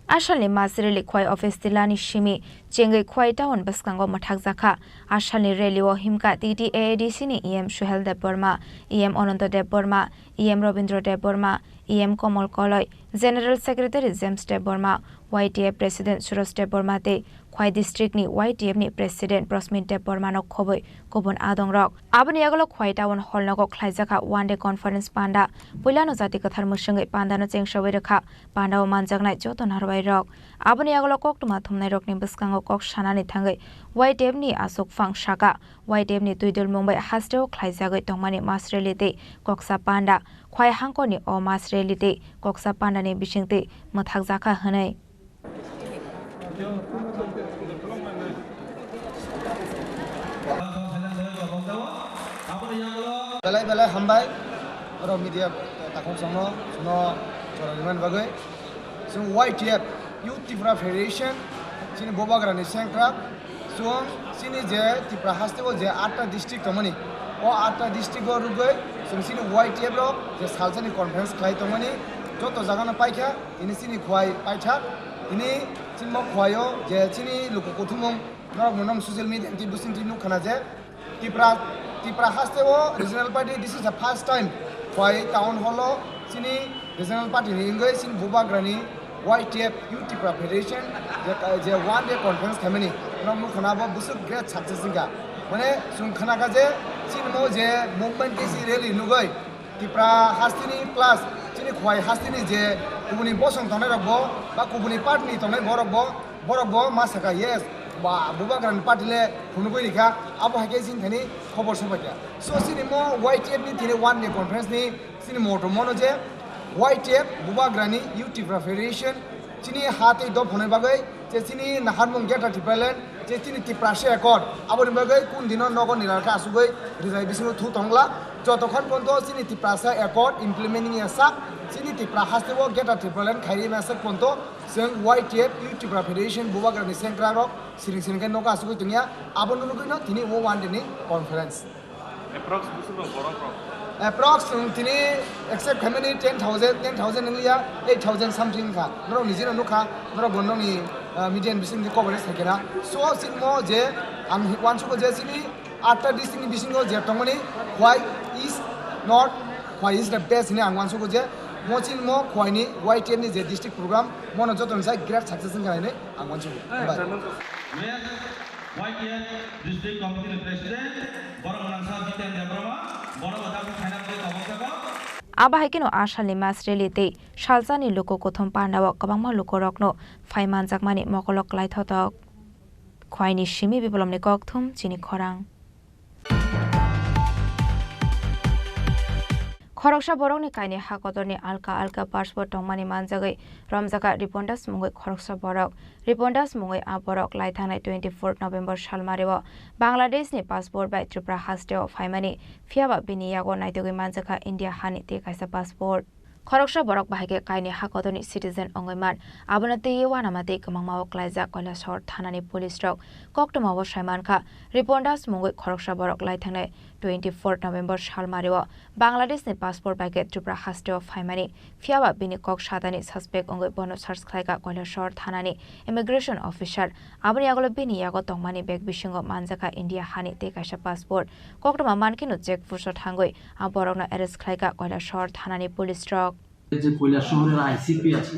Asalni Mas rally Khwai office tilani simi chengwi Khwai town bwskango mwthakjakha. Asalni rally o himkha T T A A D C ni E M Suhel Debbarma, E M Ananto Debbarma, E M Rabindra Debbarma, E M Komal Koloi, General Secretary James Debbarma, Y T F President Suraj Debbarma tei Khwai district ni Y T F ni President Prosmit Debbarma no khobwi kubun adongrok. Aboni yagulo Khwai town hall nogo khlaijakha one day conference panda. Puilano jati kwthar mwswngwi panda no chengsawi rwkha. Panda o manjaknai joto narwai rok. Aboni yagulo koktwma thumnai rokni bwskango kok sanani thangwi Y T F ni aswk phang saka. Y T F ni twidulmung bai hasteo khlaijagwi tongmani Mas rally tei koksa panda. Khwai hangkoni o Mas rally tei koksa panda ni bisingtwi mwthakjakha hwnwi. Belai belai hambai, oro media takhuk chwngno, chwngno jora rimani bagwi. Chwng Y T F, Youth Tipra Federation, chini Bubagrani sengkrak, chwng chini je Tipra hasteo je atta district tongmani, o atta district o rwgwi chwng chini Y T F rok je salsani conference khlai tongmani, joto jagano paikha, tini chini Khwai paithak, tini chini mo Khwai o je chini luku kuthumung norok no nong social media twi bwswng twi nukha na je, Tipra, Tipra haste o regional party, this is the first time Khwai town hall o chini regional party ni wngwi chini Bubagrani Y T F, Youth Tipra Federation, je, je one day conference khaimani, norok nukha na bo bwswk great success wngkha. Mane chwng khna kha je chini mo je movement K C rally nugwi Tipra hasteni plus chini Khwai hasteni je kubuni bosong tongnai rok bo ba kubuni party ni tongnai borok bo, borok bo ma sakha, yes, ba Bubagrani party le phunugwi rikha, abo hai khe chini thani khobor sobai kha. So chini mo Y T F ni tini one day conference ni chini moto mono je Y T F Bubagrani Youth Tipra Federation chini ha tei dophonai bagwi je chini naharmung Greater Tipraland je chini Tiprasa Accord aboni bagwi kun dino nogo nirarkha asugwi rijai bisingo thu tongla, jotokhon ponto chini Tiprasa Accord implementing ya sak chini Tipra haste o Greater Tipraland khairi masak ponto chwng Y T F Youth Tipra Federation Bubagrani sengkrak rok siring siring khe nogo asugwi tongya, abo nugwi no tini o one day ni conference. Approx bwswk rok borok rok? Approx chwng tini accept khaimani ten thousand, ten thousand wngya, eight thousand something wngkha. Norok nijino nukha, norok bo nokni, ah, media ni bisingtwi coverage khaikhe na. So chini mo je ang uansugo je chini atta district ni bisingo je tongmani Khwai is not, Khwai is the best hinwi ang uansugo je mo chini mo Khwai ni Y T F ni je district program mono joto ni sai great success wngkha hinwi ang uansugo. Hambai. Next, Y T F District Committee ni President, borok gwnangsa Jiten Debbarma, borok bo dabu khaina bagwi tabok jago. Abo hai kheno a salni Mas rally tei salsani luku kuthum pandao kwbangma lukurokno phai manjakmani mokolo klaithotok. Khwaini simi Biplobni kokthum chini khorang. Khoroksa borokni kaini hakotorni alka alka passport tongmani manjagwi romjakha Ripon Das mungwi khoroksa borok. Ripon Das mungwi a borok laithangnai twenty four November salmario Bangladeshni passport bai Tripura hasteo phaimani, phiyaba bini yago naitugwi manjakha India hani tei kaisa passport. Khoroksa borok bahai khe kaini hakotorni citizen wngwi man, abono twiwi uanamatwi kwmangmao klaijak Koilashahar thanani police rok. Koktwmao saimankha, Ripon Das mungwi khoroksa borok laithangnai twenty four November salmario Bangladeshni passport bai khe Tripura hasteo phaimani, phiyaba bini kok satani suspect wngwi bono search khlaikha Koilashahar thanani immigration officer. Aboni yagulo bini yago tongmani bag bisingo manjakha India hani tei kaisa passport. Koktwma mankheno check post-o thangwi a borokno arrest khlaikha Koilashahar thanani police rok. যে কৈলাসহরের আইসিপি আছে,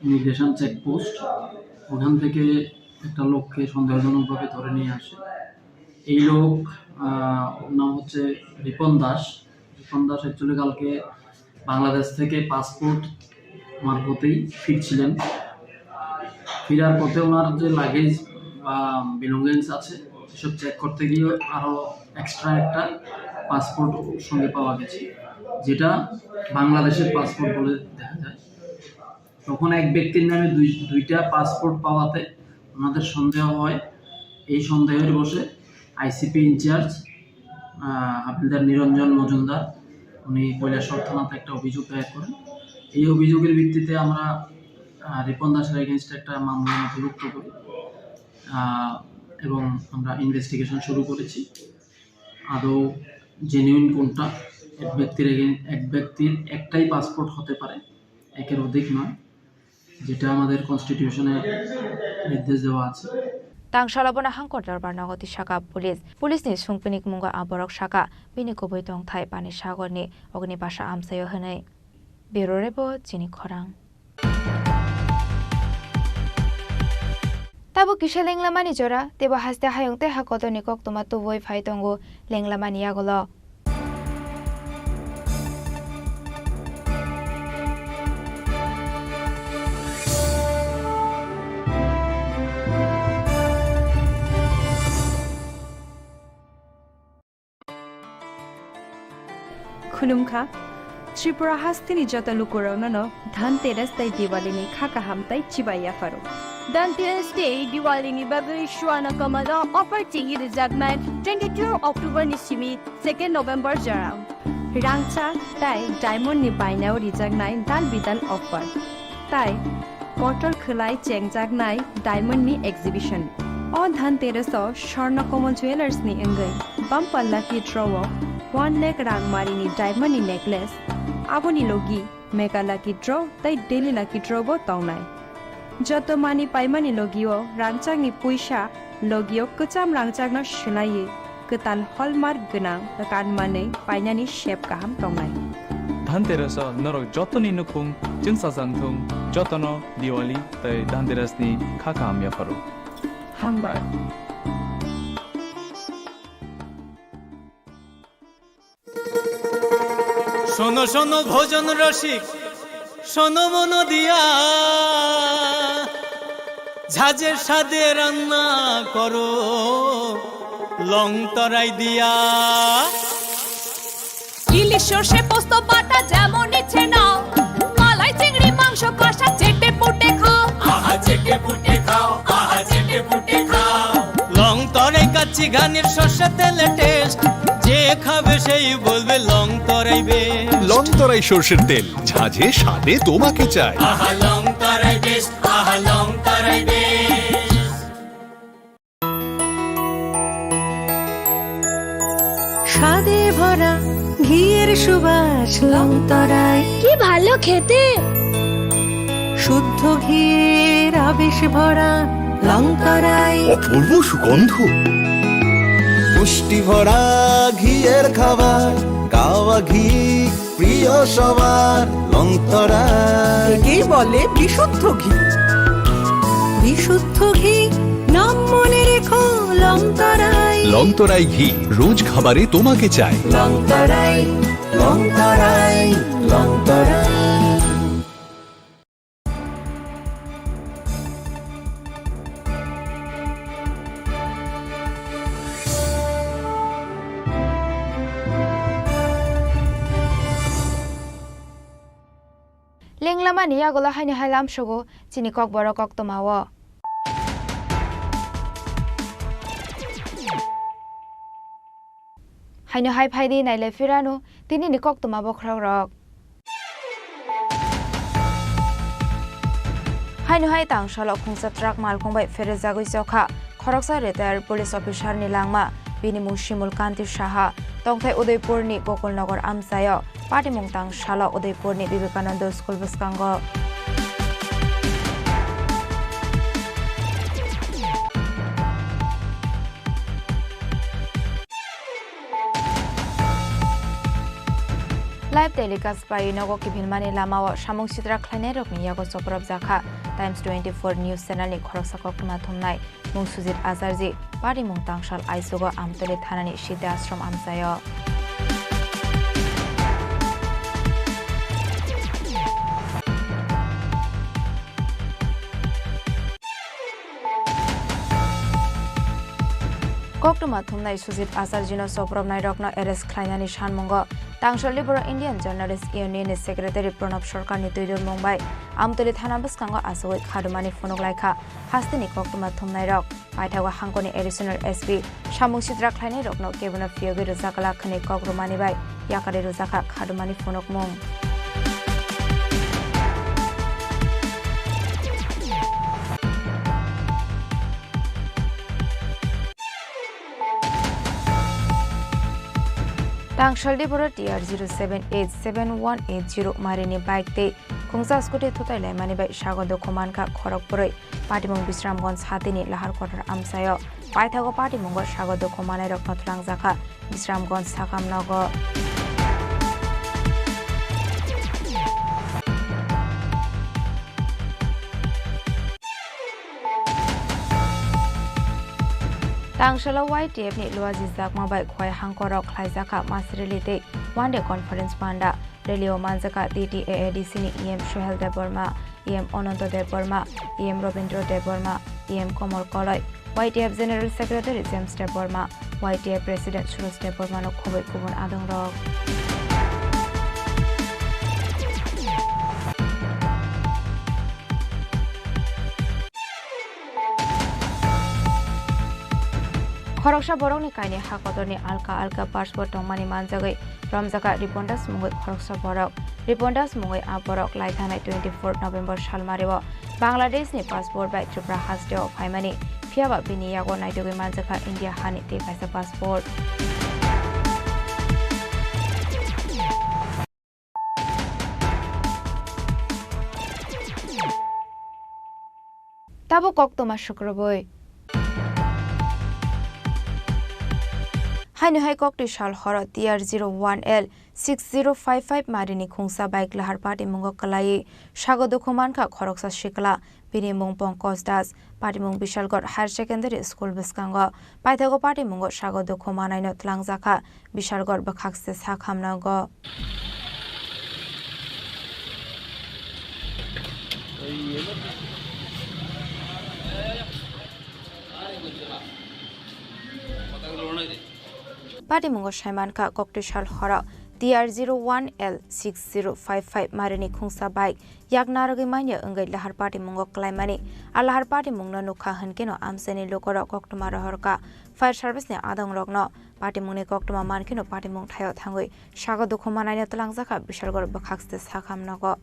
immigration checkpost, ওখান থেকে একটা লোককে সন্দেহজনকভাবে ধরে নিয়ে আসে। এই লোক, আহ, ওর নাম হচ্ছে রিপন দাস। রিপন দাস অ্যাকচুয়ালি কালকে বাংলাদেশ থেকে পাসপোর্ট মারফতেই ফিরছিলেন। ফিরার পথে ওনার যে লাগেজ বা বিলঙ্গিংস আছে, এসব চেক করতে গিয়ে আরও এক্সট্রা একটা পাসপোর্ট সঙ্গে পাওয়া গেছে, যেটা বাংলাদেশের পাসপোর্ট বলে দেখা যায়। তখন এক ব্যক্তির নামে দুই, দুইটা পাসপোর্ট পাওয়াতে ওনাদের সন্দেহ হয়। এই সন্দেহের বশে আইসিপি ইনচার্জ, আহ, হাবিলদার নিরঞ্জন মজুমদার, উনি কৈলাসহর থানাতে একটা অভিযোগ দায়ের করেন। এই অভিযোগের ভিত্তিতে আমরা, আহ, রিপন দাসের against একটা মামলা নথিভুক্ত করি, আহ, এবং আমরা ইনভেস্টিগেশন শুরু করেছি। আদৌ জেনুইন কোনটা? এক ব্যক্তির again-, এক ব্যক্তির একটাই পাসপোর্ট হতে পারে, একের অধিক নয়, যেটা আমাদের কনস্টিটিউশনে নির্দেশ দেওয়া আছে। Tang salo bono hangkor dorbar nogo tisaka police. Police ni sungpini mungo a borok saka bini kubui tongthai Pani Sagor ni ogni basa amchaio hwnwi. Berore bo chini khorang. Tabuk kisa lenglamani jora, teibo haste hayung tei ha kotorni koktwma tubui phai tongo lenglamani yagulo. Khulumkha, Tripura hasteni joto lukurokno no Dhanteras tei Diwali ni kha kaham tei chibai yapharo. Dhanteras tei Diwali ni bagwi Swarna Kamal o offer chengwi rwjaknai twenty-two October ni simi second November jora. Rangchak tei diamond ni bainao rijaknai dal bidal offer. Tai kotor khwlai chengjaknai diamond ni exhibition. O Dhanteras o Swarna Kamal Jewellers ni wngwi bumper lucky draw o one lakh rang mari ni diamond ni necklace, aboni logi mega lucky draw tei daily lucky draw bo tongnai. Joto mani paimani logi o rangchak ni puisa, logi o kwcham rangchak no swlaiwi kwtal hallmark gwnang kan manwi painani sep kaham tongnai. Dhanteras o norok jotoni nukhung chwngsajak thung, jotono Diwali tei Dhanteras ni kha kaham yapharo. Hambai. শোনো শোনো ভজন রসিক, শোনো মন দিয়া, ঝাঁঝে স্বাদে রান্না করো লং তরাই দিয়া। ইলিশ সর্ষে পোস্ত বাটা যেমন ইচ্ছে নাও, মালাই চিংড়ি মাংস কষা চেটে পুটে খাও। আহা চেটে পুটে খাও, আহা চেটে পুটে খাও। লং তরাই কাচ্চি ঘানির সর্ষে তেলে টেস্ট, যে খাবে সেই বলবে Longtarai best. Longtarai সর্ষের তেল, ঝাঁঝে স্বাদে তোমাকে চাই। আহা লং তরাই বেস্ট, আহা লং তরাই বেস্ট। স্বাদে ভরা ঘিয়ের সুবাস লং তরাই। কি ভালো খেতে! শুদ্ধ ঘিয়ের আবেশ ভরা লং তরাই। অপূর্ব সুগন্ধ। পুষ্টি ভরা ঘিয়ের খাবার, গাওয়া ঘি প্রিয় সবার, লং তরাই। একেই বলে বিশুদ্ধ ঘি। বিশুদ্ধ ঘি, নাম মনে রেখো, লং তরাই। লং তরাই ঘি, রোজ খাবারে তোমাকে চাই। লং তরাই, লং তরাই, লং তরাই। Lenglamani yagulo haino hai lamsogo chini kokborok koktwmao. Haino hai phaidi nailai phirano tinini koktwma bokhorokrok. Haino hai tang salo khungsa truck malkhung bai pherejagwi chokha khoroksa retired police officer ni langma, bini mung Shimul Kanti Saha, tongthai Udaipur ni Gokul Nagar amchaio. Patimung tang salo Udaipur ni Vivekananda School bwskango. Live telecast bai nogo kiphilmani lamao samung sitra khlainairokni yago chopropjakha Times twenty-four News Channel ni khoroksa koktwma thumnai. Mung Sujit Acharji, patimung tangsal aichugo Amtoli thanani Siddhi Ashram amchaio. Koktwma thumnai Sujit Acharjino chopropnairokno arrest khlainani sanmungo tangsalni boro Indian Journalist Union ni Secretary Pranab Sarkarni twidulmung bai Amtoli thana bwskango achugwi khadumani phunuk laikha. Hasteni koktwma thumnairok paithago hangkoni Additional S P samung sitra khlainairokno kebono phiyogwi rwjak glak hwnwi kok rwmani bai yakarwi rwjakha khadumani phunukmung. Tangsaldi borok T R zero seven eight seven one eight zero marini bike tei khungsa scooty thutai laimani bai sago dukhu mankha khorok bwrwi. Patimung Bisramganj hatini Lahar Kotor amchaio paithago patimungo sago dukhu manairokno twlangjakha Bisramganj sakam nogo. Tangsalo Y T F ni luajijakma bai khwai hangkorok khlaijakha masrili tei one day conference panda. Rally o manjakha T T A A D C ni E M Sohel Debbarma, E M Ananto Debbarma, E M Robindra Debbarma, E M Komol Koloi, Y T F General Secretary James Debbarma, Y T F President Suroj Debbarma no khoboi kubun adongrok. Khoroksa borokni kainwi ha kotorni alka alka passport tongmani manjagwi romjakha Ripon Das mungwi khoroksa borok. Ripon Das mungwi a borok lai thangnai twenty four November salmario Bangladeshni passport bai Tripura hasteo phaimani, phiyaba bini yago naitugwi manjakha India hani tei kaisa passport. Tabuk koktwma sukrubui. Haino hai koktwi sal horo T R zero one L six zero five five marini khungsa bike lahar patimungo kwlaiwi sago dukhu mankha khoroksa sikla, bini mung Pankaj Das, patimung Bishalgarh Higher Secondary School bwskango. Paithago patimungo sago dukhu manaino twlangjakha Bishalgarh bwkhakste sakhamnogo. Patimungo saimankha koktwi sal horo T R zero one L six zero five five marini khungsa bike yak narwgwi manya wngwi lahar patimungo kwlaimani. A lahar patimungno nukha hwnkeno amchaini lukorok koktwma rohorkha. Fire service ni adongrokno patimungni koktwma mankheno patimung thaio thangwi sago dukhu manaino twlangjakha Bishalgarh bwkhakste sakhamnogo.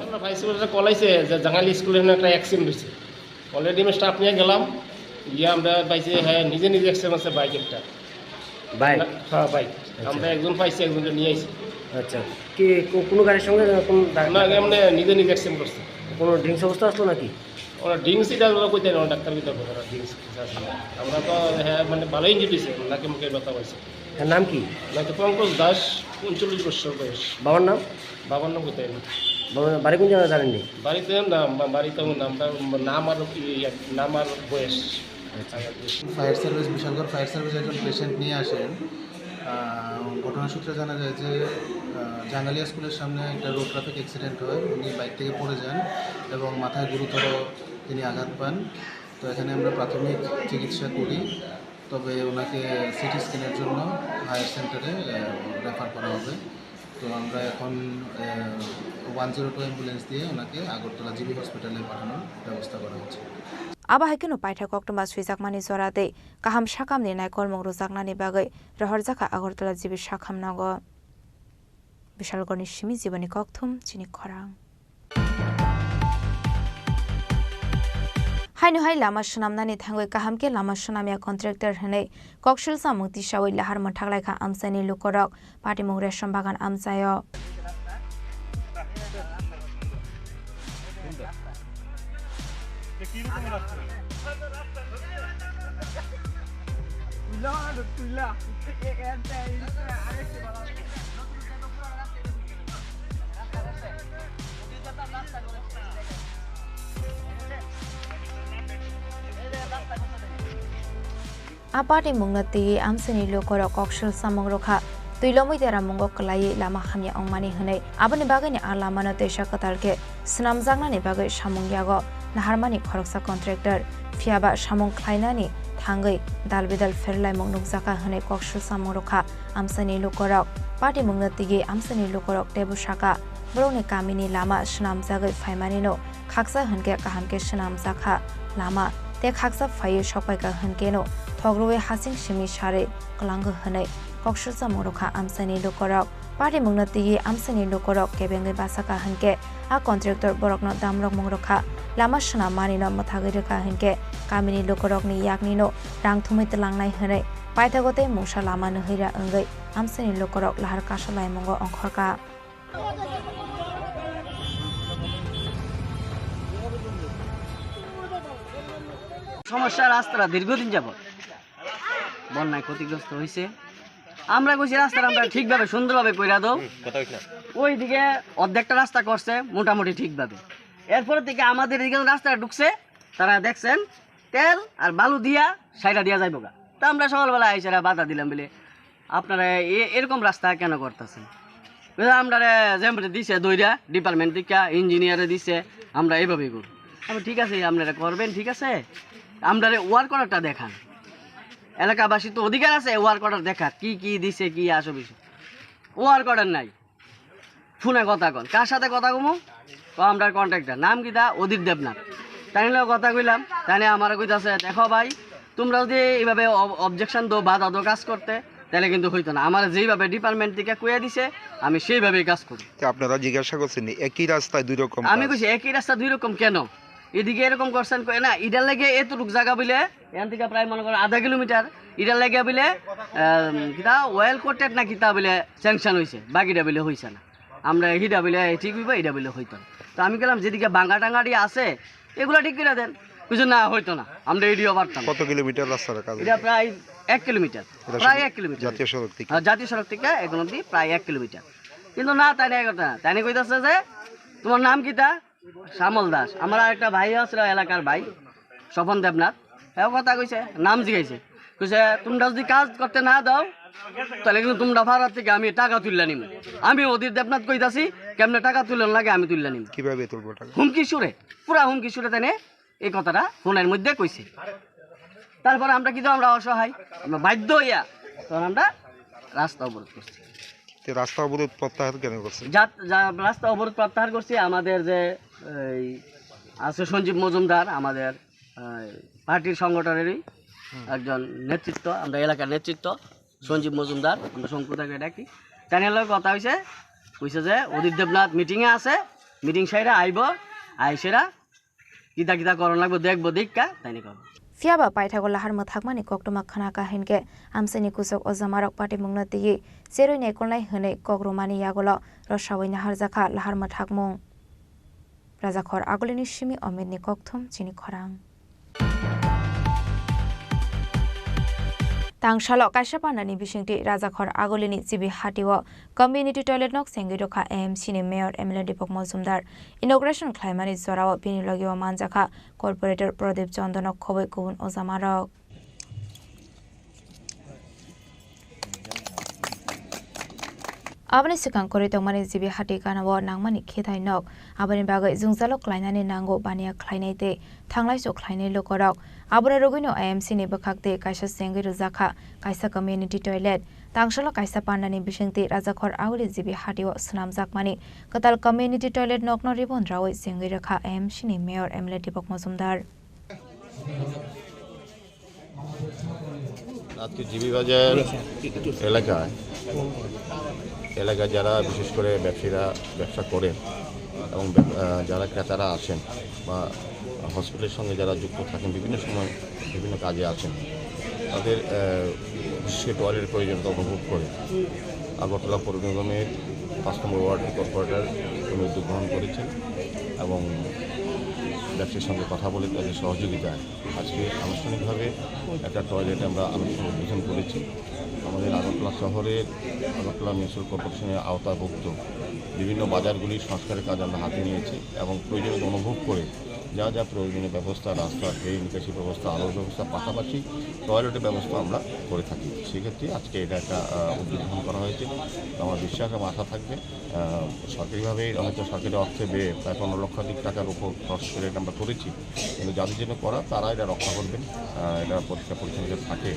আমরা পাইছি বলে কল আইছে যে জাঙ্গালি স্কুলের এখানে একটা অ্যাক্সিডেন্ট হয়েছে। অলরেডি আমি স্টাফ নিয়ে গেলাম, গিয়ে আমরা পাইছি, হ্যাঁ, নিজে নিজে অ্যাক্সিডেন্ট হচ্ছে বাইক একটা। বাইক? না, হ্যাঁ, বাইক। আচ্ছা। আমরা একজন পাইছি, একজনকে নিয়ে আইছি। আচ্ছা, কি কো-, কোনো গাড়ির সঙ্গে এরকম দা-, না, এমনি নিজে নিজে অ্যাক্সিডেন্ট করছে। কোনো ড্রিঙ্কস অবস্থা আসলো নাকি? ওরা ড্রিঙ্কস এটা আমরা কইতে পারি না, ডাক্তার কইতে পারবো, ওরা ড্রিঙ্কস আছে না। আমরা তো, হ্যাঁ, মানে ভালো ইঞ্জুরি হয়েছে, নাকে মুখে ব্যথা হয়েছে। এর নাম কি? নাম তো পঙ্কজ দাস, ঊনচল্লিশ বছর বয়স। বাবার নাম? বাবার নাম কইতে পারি না। বাবার নাম, বাড়ি কোন জায়গায় জানেননি? বাড়িতে না, বা-, বাড়িতে আমার নাম, তার নাম আর, ইয়ে, নাম আর বয়স। আচ্ছা। Fire service, Bishalgarh fire service একজন পেশেন্ট নিয়ে আসেন। আহ, ঘটনা সূত্রে জানা যায় যে, আহ, জাঙ্গালিয়া স্কুলের সামনে একটা রোড ট্রাফিক অ্যাক্সিডেন্ট হয়। উনি বাইক থেকে পড়ে যান এবং মাথায় গুরুতর তিনি আঘাত পান। তো এখানে আমরা প্রাথমিক চিকিৎসা করি, তবে ওনাকে সিটি স্ক্যানের জন্য হায়ার সেন্টারে, আহ, রেফার করা হবে। তো আমরা এখন, আহ, ওয়ান জিরো টু অ্যাম্বুলেন্স দিয়ে ওনাকে আগরতলা জিবি হসপিটালে পাঠানোর ব্যবস্থা করা হচ্ছে। Abo hai kheno paithak koktwma swijakmani jora tei kaham sakamni naikolmung rwjaknani bagwi rohorjakha Agartala G B sakhamnogo. Bishalgarhni simi Jiboni Kokthum, chini khorang. Haino hai lama swnamnani thangwi kaham khe lama swnamya contractor hwnwi koksil samung tisawi lahar mwthaklaikha amchaini lukurok. Patimung Resham Bagan amchaio. A patimungno twiwi amchaini lukurok koksil samung rwkha. Twi lomwi deramungo kwlaiwi lama hamya wngmani hwnwi. Aboni bagwino a lamano twisa kwtal khe swnamjaknani bagwi samung yago naharmani khoroksa contractor. Phiyaba samung khlainani thangwi dalbidal pherlaimung nukjakha hwnwi koksil samung rwkha amchaini lukurok. Patimungno twiwi amchaini lukurok teibo sakha, borokni kamini lama swnamjagwi phaimanino khaksa hwnkhe kaham khe swnamjakha lama, tei khaksa phaiwi sokpaikha hwnkeno thok rwui hasing simi sarwi kwlango hwnwi koksil samung rwkha amchaini lukurok. Patimungno twiwi amchaini lukurok kebengwi bachakha hwnkhe a contractor borokno damrokmung rwkha. Lama swnam manino mwthagwi rwkha hinkhe kamini lukurokni yaknino rang thumwi twlangnai hwnwi paithago tei mungsa lama nihira wngwi amchaini lukurok lahar kasa laimungo ongkhorkha. সমস্যা রাস্তাটা দীর্ঘদিন যাবত বন্যায় ক্ষতিগ্রস্ত হয়েছে। আমরা কইছি রাস্তাটা আমরা ঠিকভাবে সুন্দরভাবে কইরা দাও। হুম, কথা কইস না। ওইদিকে অর্ধেকটা রাস্তা করছে মোটামুটি ঠিকভাবে, এরপর থেকে আমাদের এদিকে রাস্তাটা ঢুকছে, তারা দেখছেন তেল আর বালু দিয়া সাইডা দিয়া যাইবো গা। তা আমরা সকালবেলা আইসারা বাধা দিলাম বলে, "আপনারা এ-, এরকম রাস্তা কেন করতেছেন?" বলে, "আমরারে যেমন দিছে দইরা, ডিপার্টমেন্ট থেকে ইঞ্জিনিয়ারে দিছে, আমরা এইভাবেই করব।" আমি, "ঠিক আছে, আপনারা করবেন, ঠিক আছে, আমরারে ওয়ার্ক অর্ডারটা দেখান, এলাকাবাসীর তো অধিকার আছে ওয়ার্ক অর্ডার দেখার, কি কি দিছে, কি আসে বিষয়।" ওয়ার্ক অর্ডার নাই। ফোনে কথা কন, কার সাথে কথা কমু? ও, আমরা কন্ট্রাক্টর। নাম কিতা? অধীর দেবনাথ। তাই নিয়ে কথা কইলাম, তাই নিয়ে আমার কইতাছে, "দেখো ভাই, তোমরা যদি এইভাবে অব-, অবজেকশন দো, বাধা দো কাজ করতে, তাহলে কিন্তু হইতো না। আমার যেইভাবে ডিপার্টমেন্ট থেকে কইয়া দিছে, আমি সেইভাবেই কাজ করি।" তে আপনারা জিজ্ঞাসা করছেন নি, একই রাস্তায় দুই রকম আমি কাজ? কইছি, "একই রাস্তা দুই রকম কেন? এদিকে এরকম করছেন কই না, এটার লাগে এতটুক জায়গা বলে, এখান থেকে প্রায় মনে করো আধা কিলোমিটার, এটার লাগে বলে, আহ, কিতা ওয়েল কোটেড না কিতা বলে স্যাংশন হইছে, বাকিটা বলে হইছে না।" আমরা হিডা বলে ঠিক হইবো, এটা বলে হইতো না। তো আমি গেলাম, "যেদিকে বাঙ্গা টাঙ্গাড়ি আছে, এগুলা ঠিক করে দেন।" কিছু না, হইতো না, আমরা এডিও পারতাম না। কত কিলোমিটার রাস্তার কাজ? এটা প্রায় এক কিলোমিটার, এটা প্রায় শুধু এক কিলোমিটার। জাতীয় সড়ক থেকে? হ্যাঁ, জাতীয় সড়ক থেকে এখন অব্দি প্রায় এক কিলোমিটার। কিন্তু না, তাই না, কথা, তাই না কইতাছে যে, "তোমার নাম কিতা?" শ্যামল দাস, আমার আরেকটা ভাই আছে এলাকার ভাই, স্বপন দেবনাথ, হ্যাঁ কথা কইছে, নাম জিজ্ঞাসা কইছে, "তোমরা যদি কাজ করতে না দাও, তাহলে কিন্তু তোমরা ভাড়া থেকে আমি টাকা তুললে নিব।" আমি অধীর দেবনাথ কইতাছি, "কেমনে টাকা তুলন লাগে আমি তুললে নিব।" কিভাবে তুলবো টাকা? হুমকি সুরে, পুরা হুমকি সুরে তাই এই কথাটা ফোনের মধ্যে কইছে। তারপর আমরা কিন্তু আমরা অসহায়, আমরা বাধ্য হইয়া তখন আমরা রাস্তা অবরোধ করছি। তো রাস্তা অবরোধ প্রত্যাহার কেন করছেন? যা-, যা-, রাস্তা অবরোধ প্রত্যাহার করছি আমাদের যে এই আছে সঞ্জীব মজুমদার, আমাদের, আহ, পার্টির সংগঠনেরই হুম। একজন নেতৃত্ব, আমরা এলাকার নেতৃত্ব সঞ্জীব মজুমদার, আমরা শঙ্কু তাকে ডাকি। তার লগে কথা হইছে, কইছে যে অধীর দেবনাথ মিটিংয়ে আছে, মিটিং সাইডে আইব, আইসেরা কিতা কিতা করণ লাগবো দেখবো, দেখা তাই নি কব। Phiya ba paithago lahar mwthakmani koktwma khna kha hinkhe amchaini kusuk o jamarok patimungno twiwi cherwi naikolnai hwnwi kok rwmani yagulo rwsawi naharjakha lahar mwthakmung. Rajakhor Agulini simi Omitni kokthum chini khorang. Tangsalo kaisa pandani bisingtwi Rajakhor Agulini G B Hatio community toilet nok chengwi rwkha A M C ni mayor M L A Deepak Majumdar. Inauguration khlaimani jorao bini logio manjakha corporator Pradip Chandano khobwi kubun ojamarok. Aboni swkang kwrwi tongmani G B Hati ganao nangmani khethai nok. Aboni bagwi jwngjalo klainani nango baniya khlainai tei thanglaisu khlainai lukorok. Abono rwgwino A M C ni bwkhak tei kaisa chengwi rwjakha kaisa community toilet. Tangsalo kaisa pandani bisingtwi Rajakhor Aguli G B Hatio swnamjakmani kwtal community toilet nokno ribbon rawi chengwi rwkha A M C ni mayor M L A Deepak Majumdar. আজকে জিবি বাজার এলাকায়, এলাকায় যারা বিশেষ করে ব্যবসায়ীরা ব্যবসা করেন এবং ব্যব-, আহ, যারা ক্রেতারা আসেন বা হসপিটালের সঙ্গে যারা যুক্ত থাকেন, বিভিন্ন সময় বিভিন্ন কাজে আসেন, তাদের, আহ, বিশেষ করে টয়লেটের প্রয়োজনীয়তা অনুভব করে আগরতলা পৌর নিগমের পাঁচ নম্বর ওয়ার্ডের কর্পোরেটর উনি উদ্যোগ গ্রহণ করেছেন এবং ব্যবসায়ীর সঙ্গে কথা বলে তাদের সহযোগিতায় আজকে আনুষ্ঠানিকভাবে একটা টয়লেট আমরা আনুষ্ঠানিক উদ্বোধন করেছি। আমাদের আগরতলা শহরের, আগরতলা মিউনিসিপ্যাল কর্পোরেশনের আওতাভুক্ত বিভিন্ন বাজারগুলির সংস্কারের কাজ আমরা হাতে নিয়েছি এবং প্রয়োজনীয়তা অনুভব করে যা যা প্রয়োজনীয় ব্যবস্থা, রাস্তা, ড্রেন, নিকাশি ব্যবস্থা, আলোর ব্যবস্থা, পাশাপাশি টয়লেটের ব্যবস্থা আমরা করে থাকি। সেক্ষেত্রে আজকে এটা একটা, আহ, উদ্যোগ গ্রহণ করা হয়েছে। তো আমার বিশ্বাস এবং আশা থাকবে, আহ, সরকারিভাবে হয়তো সরকারি অর্থে ব্যয় প্রায় পনেরো লক্ষাধিক টাকার উপর খরচ করে এটা আমরা করেছি, কিন্তু যাদের জন্য করা তারা এটা রক্ষা করবেন, আহ, এটা পরিষ্কার পরিচ্ছন্ন থাকে।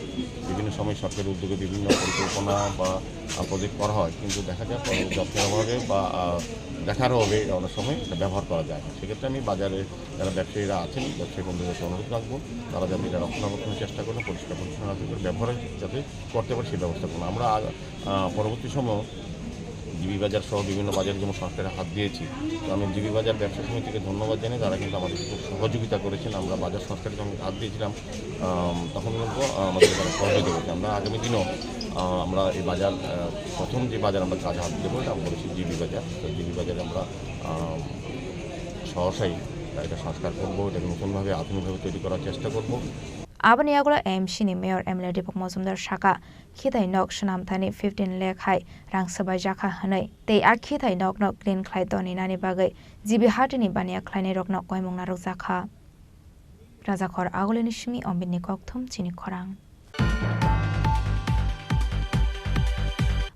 বিভিন্ন সময় সরকারি উদ্যোগে বিভিন্ন পরিকল্পনা বা, আহ, প্রজেক্ট করা হয়, কিন্তু দেখা যায় পরবর্তী যত্নের অভাবে বা, আহ, দেখার অভাবে অনেক সময় এটা ব্যবহার করা যায় না। সেক্ষেত্রে আমি বাজারে যারা ব্যবসায়ীরা আছেন, ব্যবসায়ী বন্ধুদেরকে অনুরোধ রাখবো, তারা যাতে এটা রক্ষণাবেক্ষণের চেষ্টা করেন, পরিষ্কার পরিচ্ছন্ন রাখতে পারে, ব্যবহারে যাতে করতে পারে সেই ব্যবস্থা করুন। আমরা, আহ, পরবর্তী সময় জিবি বাজার সহ বিভিন্ন বাজারে যেমন সংস্কারে হাত দিয়েছি, তো আমি জিবি বাজার ব্যবসা সমিতিকে ধন্যবাদ জানাই, তারা কিন্তু আমাদের খুব সহযোগিতা করেছেন। আমরা বাজার সংস্কারে যখন হাত দিয়েছিলাম, আম, তখন কিন্তু আমাদের তারা সহযোগিতা করেছে। আমরা আগামী দিনও, আহ, আমরা এই বাজার, আহ, প্রথম যে বাজার আমরা কাজে হাত দেবো, এটা আমরা বলেছি জিবি বাজার। তো জিবি বাজারে আমরা, আম, সহসাই এটা সংস্কার করবো, এটাকে নতুনভাবে আধুনিকভাবে তৈরি করার চেষ্টা করবো। Aboni yagulo M C ni mayor M L A Deepak Majumdar saka, khitai nok swnamthani fifteen lakh hai rang swbai jakha hwnwi, tei a khitai nokno clean khlai toninani bagwi G B hatini baniya khlainairokno koimung narwkjakha. Rajakhor Agulini simi Ombinni kokthum chini khorang.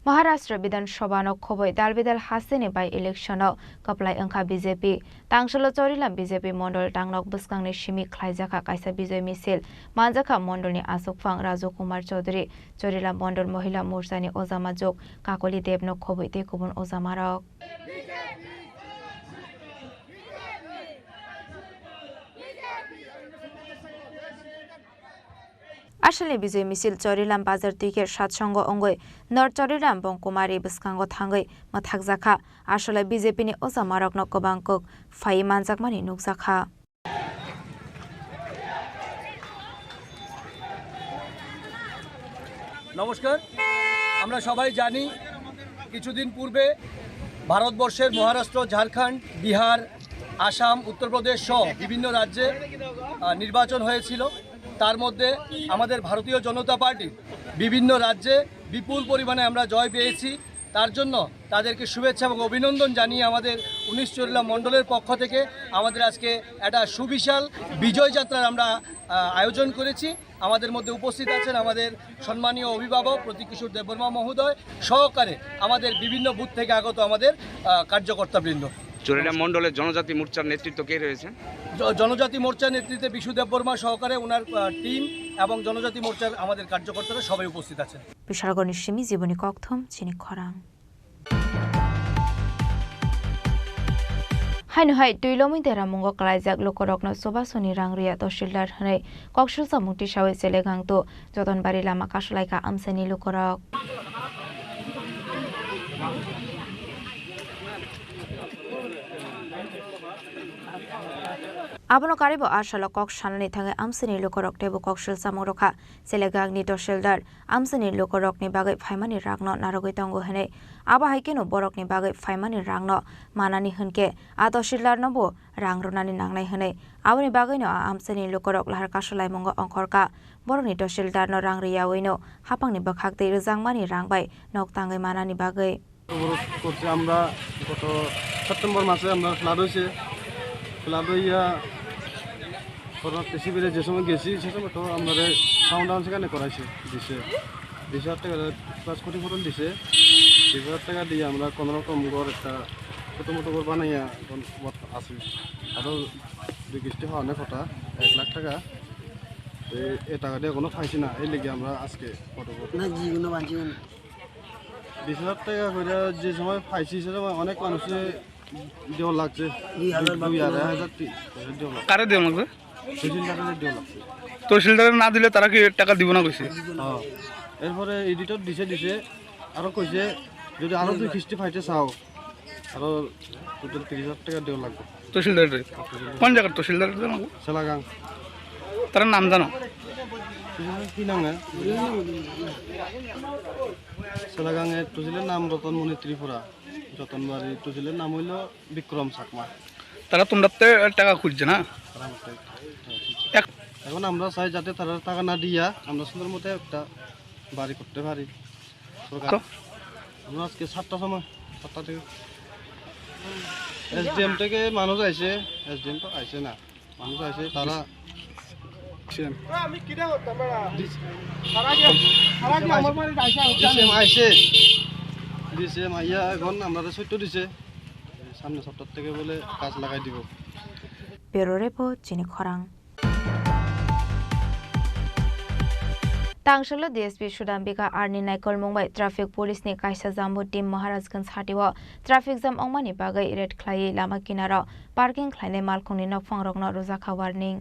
Maharashtra Bidhan Sabha no khobwi dal bidal hasteni by election o kwplai wngkha B J P. Tangsolo Chorilam B J P mondol tangnok bwskangni simi khlaijakha kaisa bijoi misil. Manjakha mondolni aswkphang Raju Kumar Chaudhary, Chorilam mondol mohila morchani ojama jok Kakoli Debno khobwi tei kubun ojamarok. Asalni bijoi misil Chorilam bazar twi khe satsongo wngwi North Chorilam Bongkumari bwskango thangwi mwthakjakha. Asole B J P ni ojamarokno kwbang kok phaiwi manjakmani nukjakha. নমস্কার। আমরা সবাই জানি, কিছুদিন পূর্বে ভারতবর্ষের মহারাষ্ট্র, ঝাড়খণ্ড, বিহার, আসাম, উত্তরপ্রদেশ সহ বিভিন্ন রাজ্যে, আহ, নির্বাচন হয়েছিল। তার মধ্যে আমাদের ভারতীয় জনতা পার্টি বিভিন্ন রাজ্যে বিপুল পরিমাণে আমরা জয় পেয়েছি। তার জন্য তাদেরকে শুভেচ্ছা এবং অভিনন্দন জানিয়ে আমাদের উনিশ চরিলা মণ্ডলের পক্ষ থেকে আমাদের আজকে একটা সুবিশাল বিজয় যাত্রার আমরা, আহ, আয়োজন করেছি। আমাদের মধ্যে উপস্থিত আছেন আমাদের সম্মানীয় অভিভাবক প্রতীক কিশোর দেববর্মা মহোদয় সহকারে আমাদের বিভিন্ন বুথ থেকে আগত আমাদের, আহ, কার্যকর্তাবৃন্দ। চরিলা মণ্ডলের জনজাতি মোর্চার নেতৃত্ব কে রয়েছেন? জ-, জনজাতি মোর্চার নেতৃত্বে বিশু দেববর্মা সহকারে ওনার, আহ, টিম এবং জনজাতি মোর্চার আমাদের কার্যকর্তারা সবাই উপস্থিত আছেন। Bishalgorni simi jiboni kokthum chini khorang. Haino hai Twilomwi deramungo kwlaijak lukurokno chubasoni rang rwya Tahsildar hwnwi koksilsa mukti sawi Chelegang to Jotonbari lama kasulaikha amchaini lukurok. Abono karibo a salo kok sanani thangwi amchaini lukurok teibo koksil chamung rwkha. Chelegang ni Tahsildar amchaini lukurokni bagwi phaimani rangno narwgwi tongo hwnwi, abo hai kheno borokni bagwi phaimani rangno manani hwnkhe a Tahsildarno bo rang rwnani nangnai hwnwi, aboni bagwino a amchaini lukurok lahar kasulaimungo ongkhorkha. Borokni Tahsildarno rang rwiyawino haphangni bwkhaktwi rwjakmani rang bai nok tangwi manani bagwi. অবরোধ করছে আমরা গত সেপ্টেম্বর মাসে, আমরা ফ্লাড হয়েছে, ফ্লাড হইয়া শরণার্থী শিবিরে যে সময় গেছি, সে সময় তো আমাদের সাউন্ড ডাউন সেখানে করাইছে, দিছে বিশ হাজার টাকা, প্লাস ক্ষতিপূরণ দিছে। বিশ হাজার টাকা দিয়ে আমরা কোনো রকম ঘর একটা ছোটো মোটো ঘর বানাইয়া এখন বর্ত-, আছি। আরও দুই কিস্তি হওয়ার কথা, এক লাখ টাকা। তো এই, এই টাকা দিয়ে এখনো পাইছি না, এই লেগে আমরা আজকে ফটো না, জি, কোনো বাঁচি না। বিশ হাজার টাকা করে যে সময় পাইছি, সে সময় অনেক মানুষে দেওয়া লাগছে। দুই হাজার দুই, দুই আড়াই হাজার টি-, দেওয়া লাগছে। কারে দেওয়া লাগবে? তহসিলদারে দেওয়া লাগছে। তহসিলদারে না দিলে তারা কি টাকা দিব না কইছে? হ্যাঁ। এরপরে এডিটর দিছে, দিছে, আরো কইছে, যদি আরো দুই কিস্তি পাইতে চাও, আরো টোটাল তিরিশ হাজার টাকা দেওয়া লাগবে। তহসিলদারে? কোন জায়গার তহসিলদার জানো? সেলাগাং। তার নাম জানো? কি নাম, হ্যাঁ? সেলাগাংয়ের তহসিলের নাম রতনমণি ত্রিপুরা, যতনবাড়ি তহসিলের নাম হইল বিক্রম চাকমা। তারা তোমরাতে টাকা খুঁজছে না? তারা আমাদের টাকা খুঁজছে। এক- এখন আমরা চাই যাতে তারা টাকা না দিয়া আমরা সুন্দর মতো একটা বাড়ি করতে পারি। সরকার। তো? আমরা আজকে সাতটার সময়, সাতটা থেকে এসডিএম থেকে মানুষ আইছে, এসডিএম তো আইছে না। মানুষ আছে, তারা ডিসি-, ডিসিএম আইছে। ডিসিএম আইয়া এখন আমরা সত্য দিছে, সামনে সত্তর থেকে বলে গাছ লাগাই দিব। Bureau Report, Chini Khorang. Tangsolo D S P Sudam Bika R ni naikolmung bai traffic police ni kaisa jambo team Maharajganj hatio traffic jam wngmani bagwi raid khlaiwi lama kinaro parking khlainai malkhungni nokphangrokno rwjakha warning.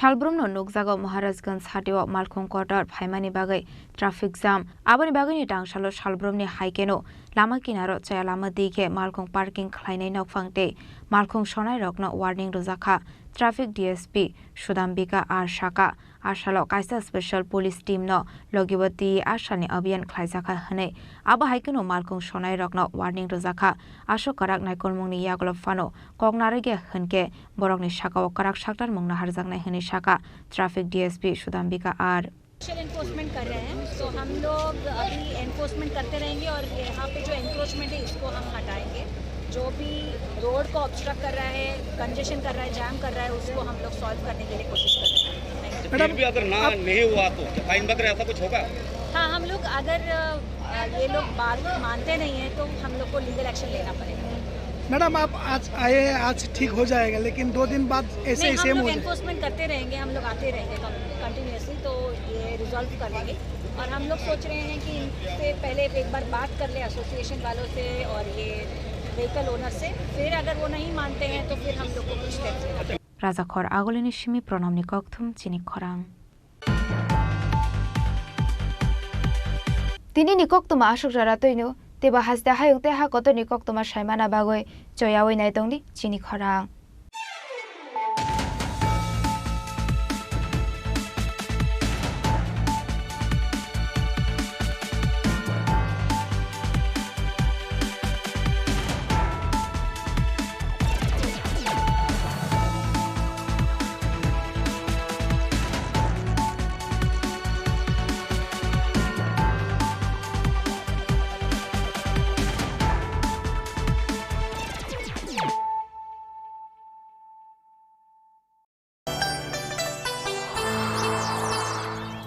Salbrumno nukjago Maharajganj hatio malkhung kotor phaimani bagwi traffic jam. Aboni bagwini tangsalo salbrumni hai kheno lama kinaro chaya lama di khe malkhung parking khlainai nokphang tei malkhung sonairokno warning rwjakha. Traffic D S P Sudambika R sakha, asalo kaisa special police team no logibo twi asalni abhiyan khlaijakha hwnwi. Abo hai kheno malkhung sonairokno warning rwjakha. Aswk kwrak naikolmungni yagulo phano kok narwkya hwnkhe borokni sakao kwrak saktarmung naharjaknai hwnwi sakha traffic D S P Sudambika R. Social enforcement कर रहे हैं, तो हम लोग अभी एनफोर्समेंट करते रहेंगे और यहाँ पे जो एनक्रोचमेंट है, इसको हम हटाएंगे। जो भी रोड को ऑब्स्ट्रक्ट कर रहा है, कंजेशन कर रहा है, जैम कर रहा है, उसको हम लोग सॉल्व करने के लिए कोशिश कर रहे हैं। Thank you। फिर भी अगर ना, आप नहीं हुआ तो क्या फाइन वगैरह ऐसा कुछ होगा? हाँ, हम लोग अगर, अ, ये लोग बात मानते नहीं हैं, तो हम लोग को लीगल एक्शन लेना पड़ेगा। मैडम, आप आज आए, आज ठीक हो जाएगा, लेकिन दो दिन बाद ऐसे नहीं, ही हम सेम लोग हो जाए। एनफोर्समेंट करते रहेंगे, हम लोग आते रहेंगे कंटिन्यूअसली, तो ये रिजॉल्व कर लेंगे। और हम लोग सोच रहे हैं कि इनसे पहले एक बार बात कर ले एसोसिएशन वालों से और ये व्हीकल ओनर से, फिर अगर वो नहीं मानते हैं तो फिर हम लोग को कुछ स्टेप्स लेना पड़ेगा। Rajakhor agolini simi pronamni kokthum chini khorang. Tini ni koktwma aswk jora twino, teibo haste hayung tei ha kotor ni koktwma saimana bagwi choyawi nai tongdi chini khorang.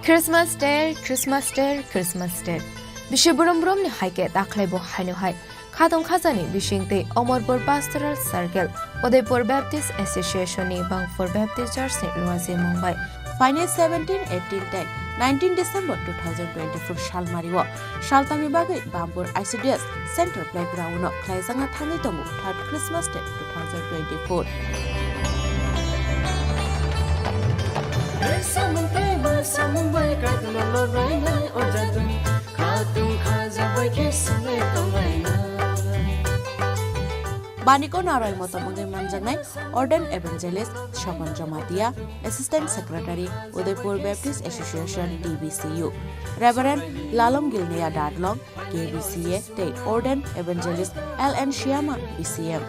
Christmas Day, Christmas Day, Christmas Day. Bisi brum brumni hai khe dakhwlaibo haino hai khatong khajani bising tei Omorpur Pastoral Circle, Udaipur Baptist Association ni Bangpur Baptist Church ni luajimung bai. Finest seventeen, eighteen tei nineteen December two thousand twenty-four salmario saltamni bagwi Bangpur I C D S Central Playground-o khlaijakna thangwi tongo third Christmas Day two thousand twenty-four. Samung tei ma samung bai kaduna lorainai o jadung, khatung khaja bai khe swlai tonglainai. Baniko naroi motom wngwi manjaknai Ordained Evangelist Sokon Jamatia, Assistant Secretary, Udaipur Baptist Association, D B C U, Reverend Lalom Gilneya Dadlong, K B C A, tei Ordained Evangelist L N Shyama, B C M.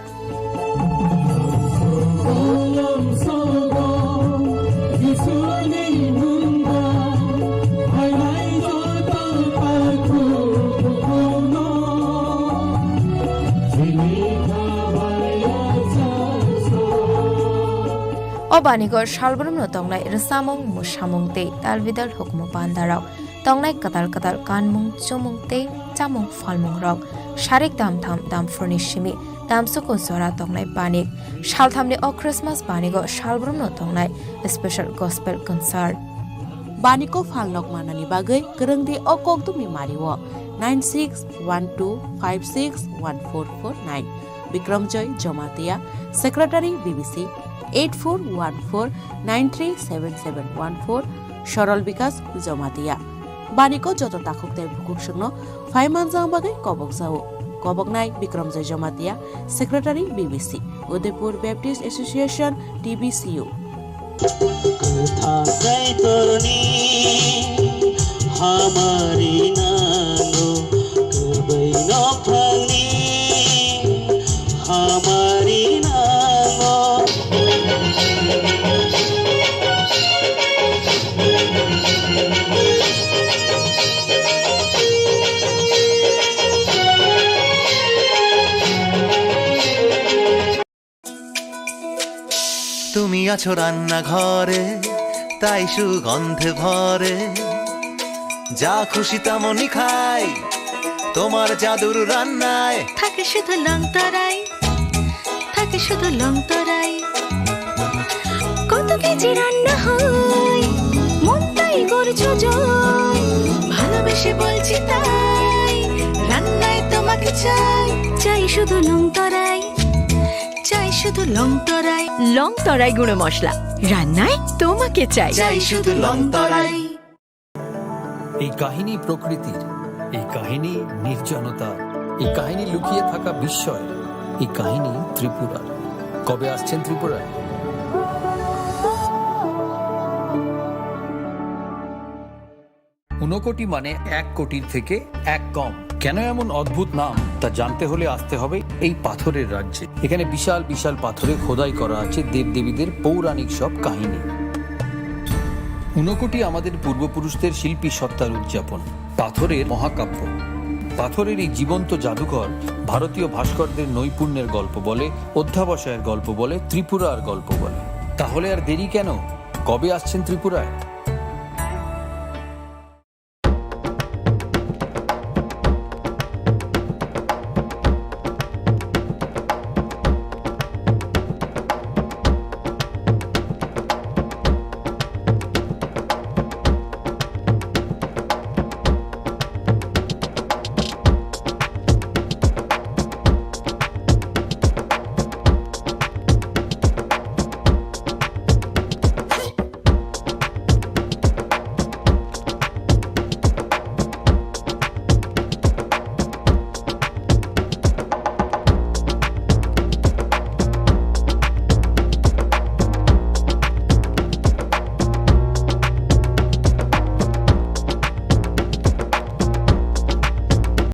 O baniko salbrumno tongnai rwchapmung, mwsamung tei talbidal hukumu pandarok. Tongnai kwtal kwtal kanmung, chumung tei chamung phalmung rok, sarik damtham damphurni simi damsuku jora tongnai banik. Salthamni o Christmas banigo salbrumno tongnai special gospel concert. Baniko phalnok manani bagwi kwrwngdi o kokdumni mario nine six one two five six one four four nine. Bikramjoy Jomatia, Secretary B B C, eight four one four nine three seven seven one four, Sorol Bikas Jomatia. Baniko joto takhuk tei bukhuk songno phai manjak bagwi kobok jao. Koboknai Bikramjoy Jomatia, Secretary B B C, Udaipur Baptist Association, T B C U. Kwthang Kaitorni hamari nango, kwrwi nokphangni hamari nango. তুমি আছো রান্নাঘরে, তাই সুগন্ধে ভরে। যা খুশি তেমনই খাই, তোমার জাদুর রান্নায়। থাকে শুধু লং তরাই, থাকে শুধু লং তরাই। কত কেজি রান্না হয়, মনটাই করছো জয়। ভালোবেসে বলছি তাই, রান্নায় তোমাকে চাই, চাই শুধু লং তরাই, চাই শুধু লং তরাই। লং তরাই গুঁড়ো মশলা, রান্নায় তোমাকে চাই। চাই শুধু লং তরাই। এই কাহিনী প্রকৃতির, এই কাহিনী নির্জনতার, এই কাহিনী লুকিয়ে থাকা বিস্ময়, এই কাহিনী ত্রিপুরার। কবে আসছেন ত্রিপুরায়? ঊনকোটি মানে এক কোটির থেকে এক কম। কেন এমন অদ্ভুত নাম, তা জানতে হলে আসতে হবে এই পাথরের রাজ্যে। এখানে বিশাল বিশাল পাথরে খোদাই করা আছে দেবদেবীদের পৌরাণিক সব কাহিনী। ঊনকোটি আমাদের পূর্বপুরুষদের শিল্পী সত্তার উদযাপন। পাথরের মহাকাব্য। পাথরের এই জীবন্ত জাদুঘর ভারতীয় ভাস্করদের নৈপুণ্যের গল্প বলে, অধ্যাবসায়ের গল্প বলে, ত্রিপুরার গল্প বলে। তাহলে আর দেরি কেন? কবে আসছেন ত্রিপুরায়?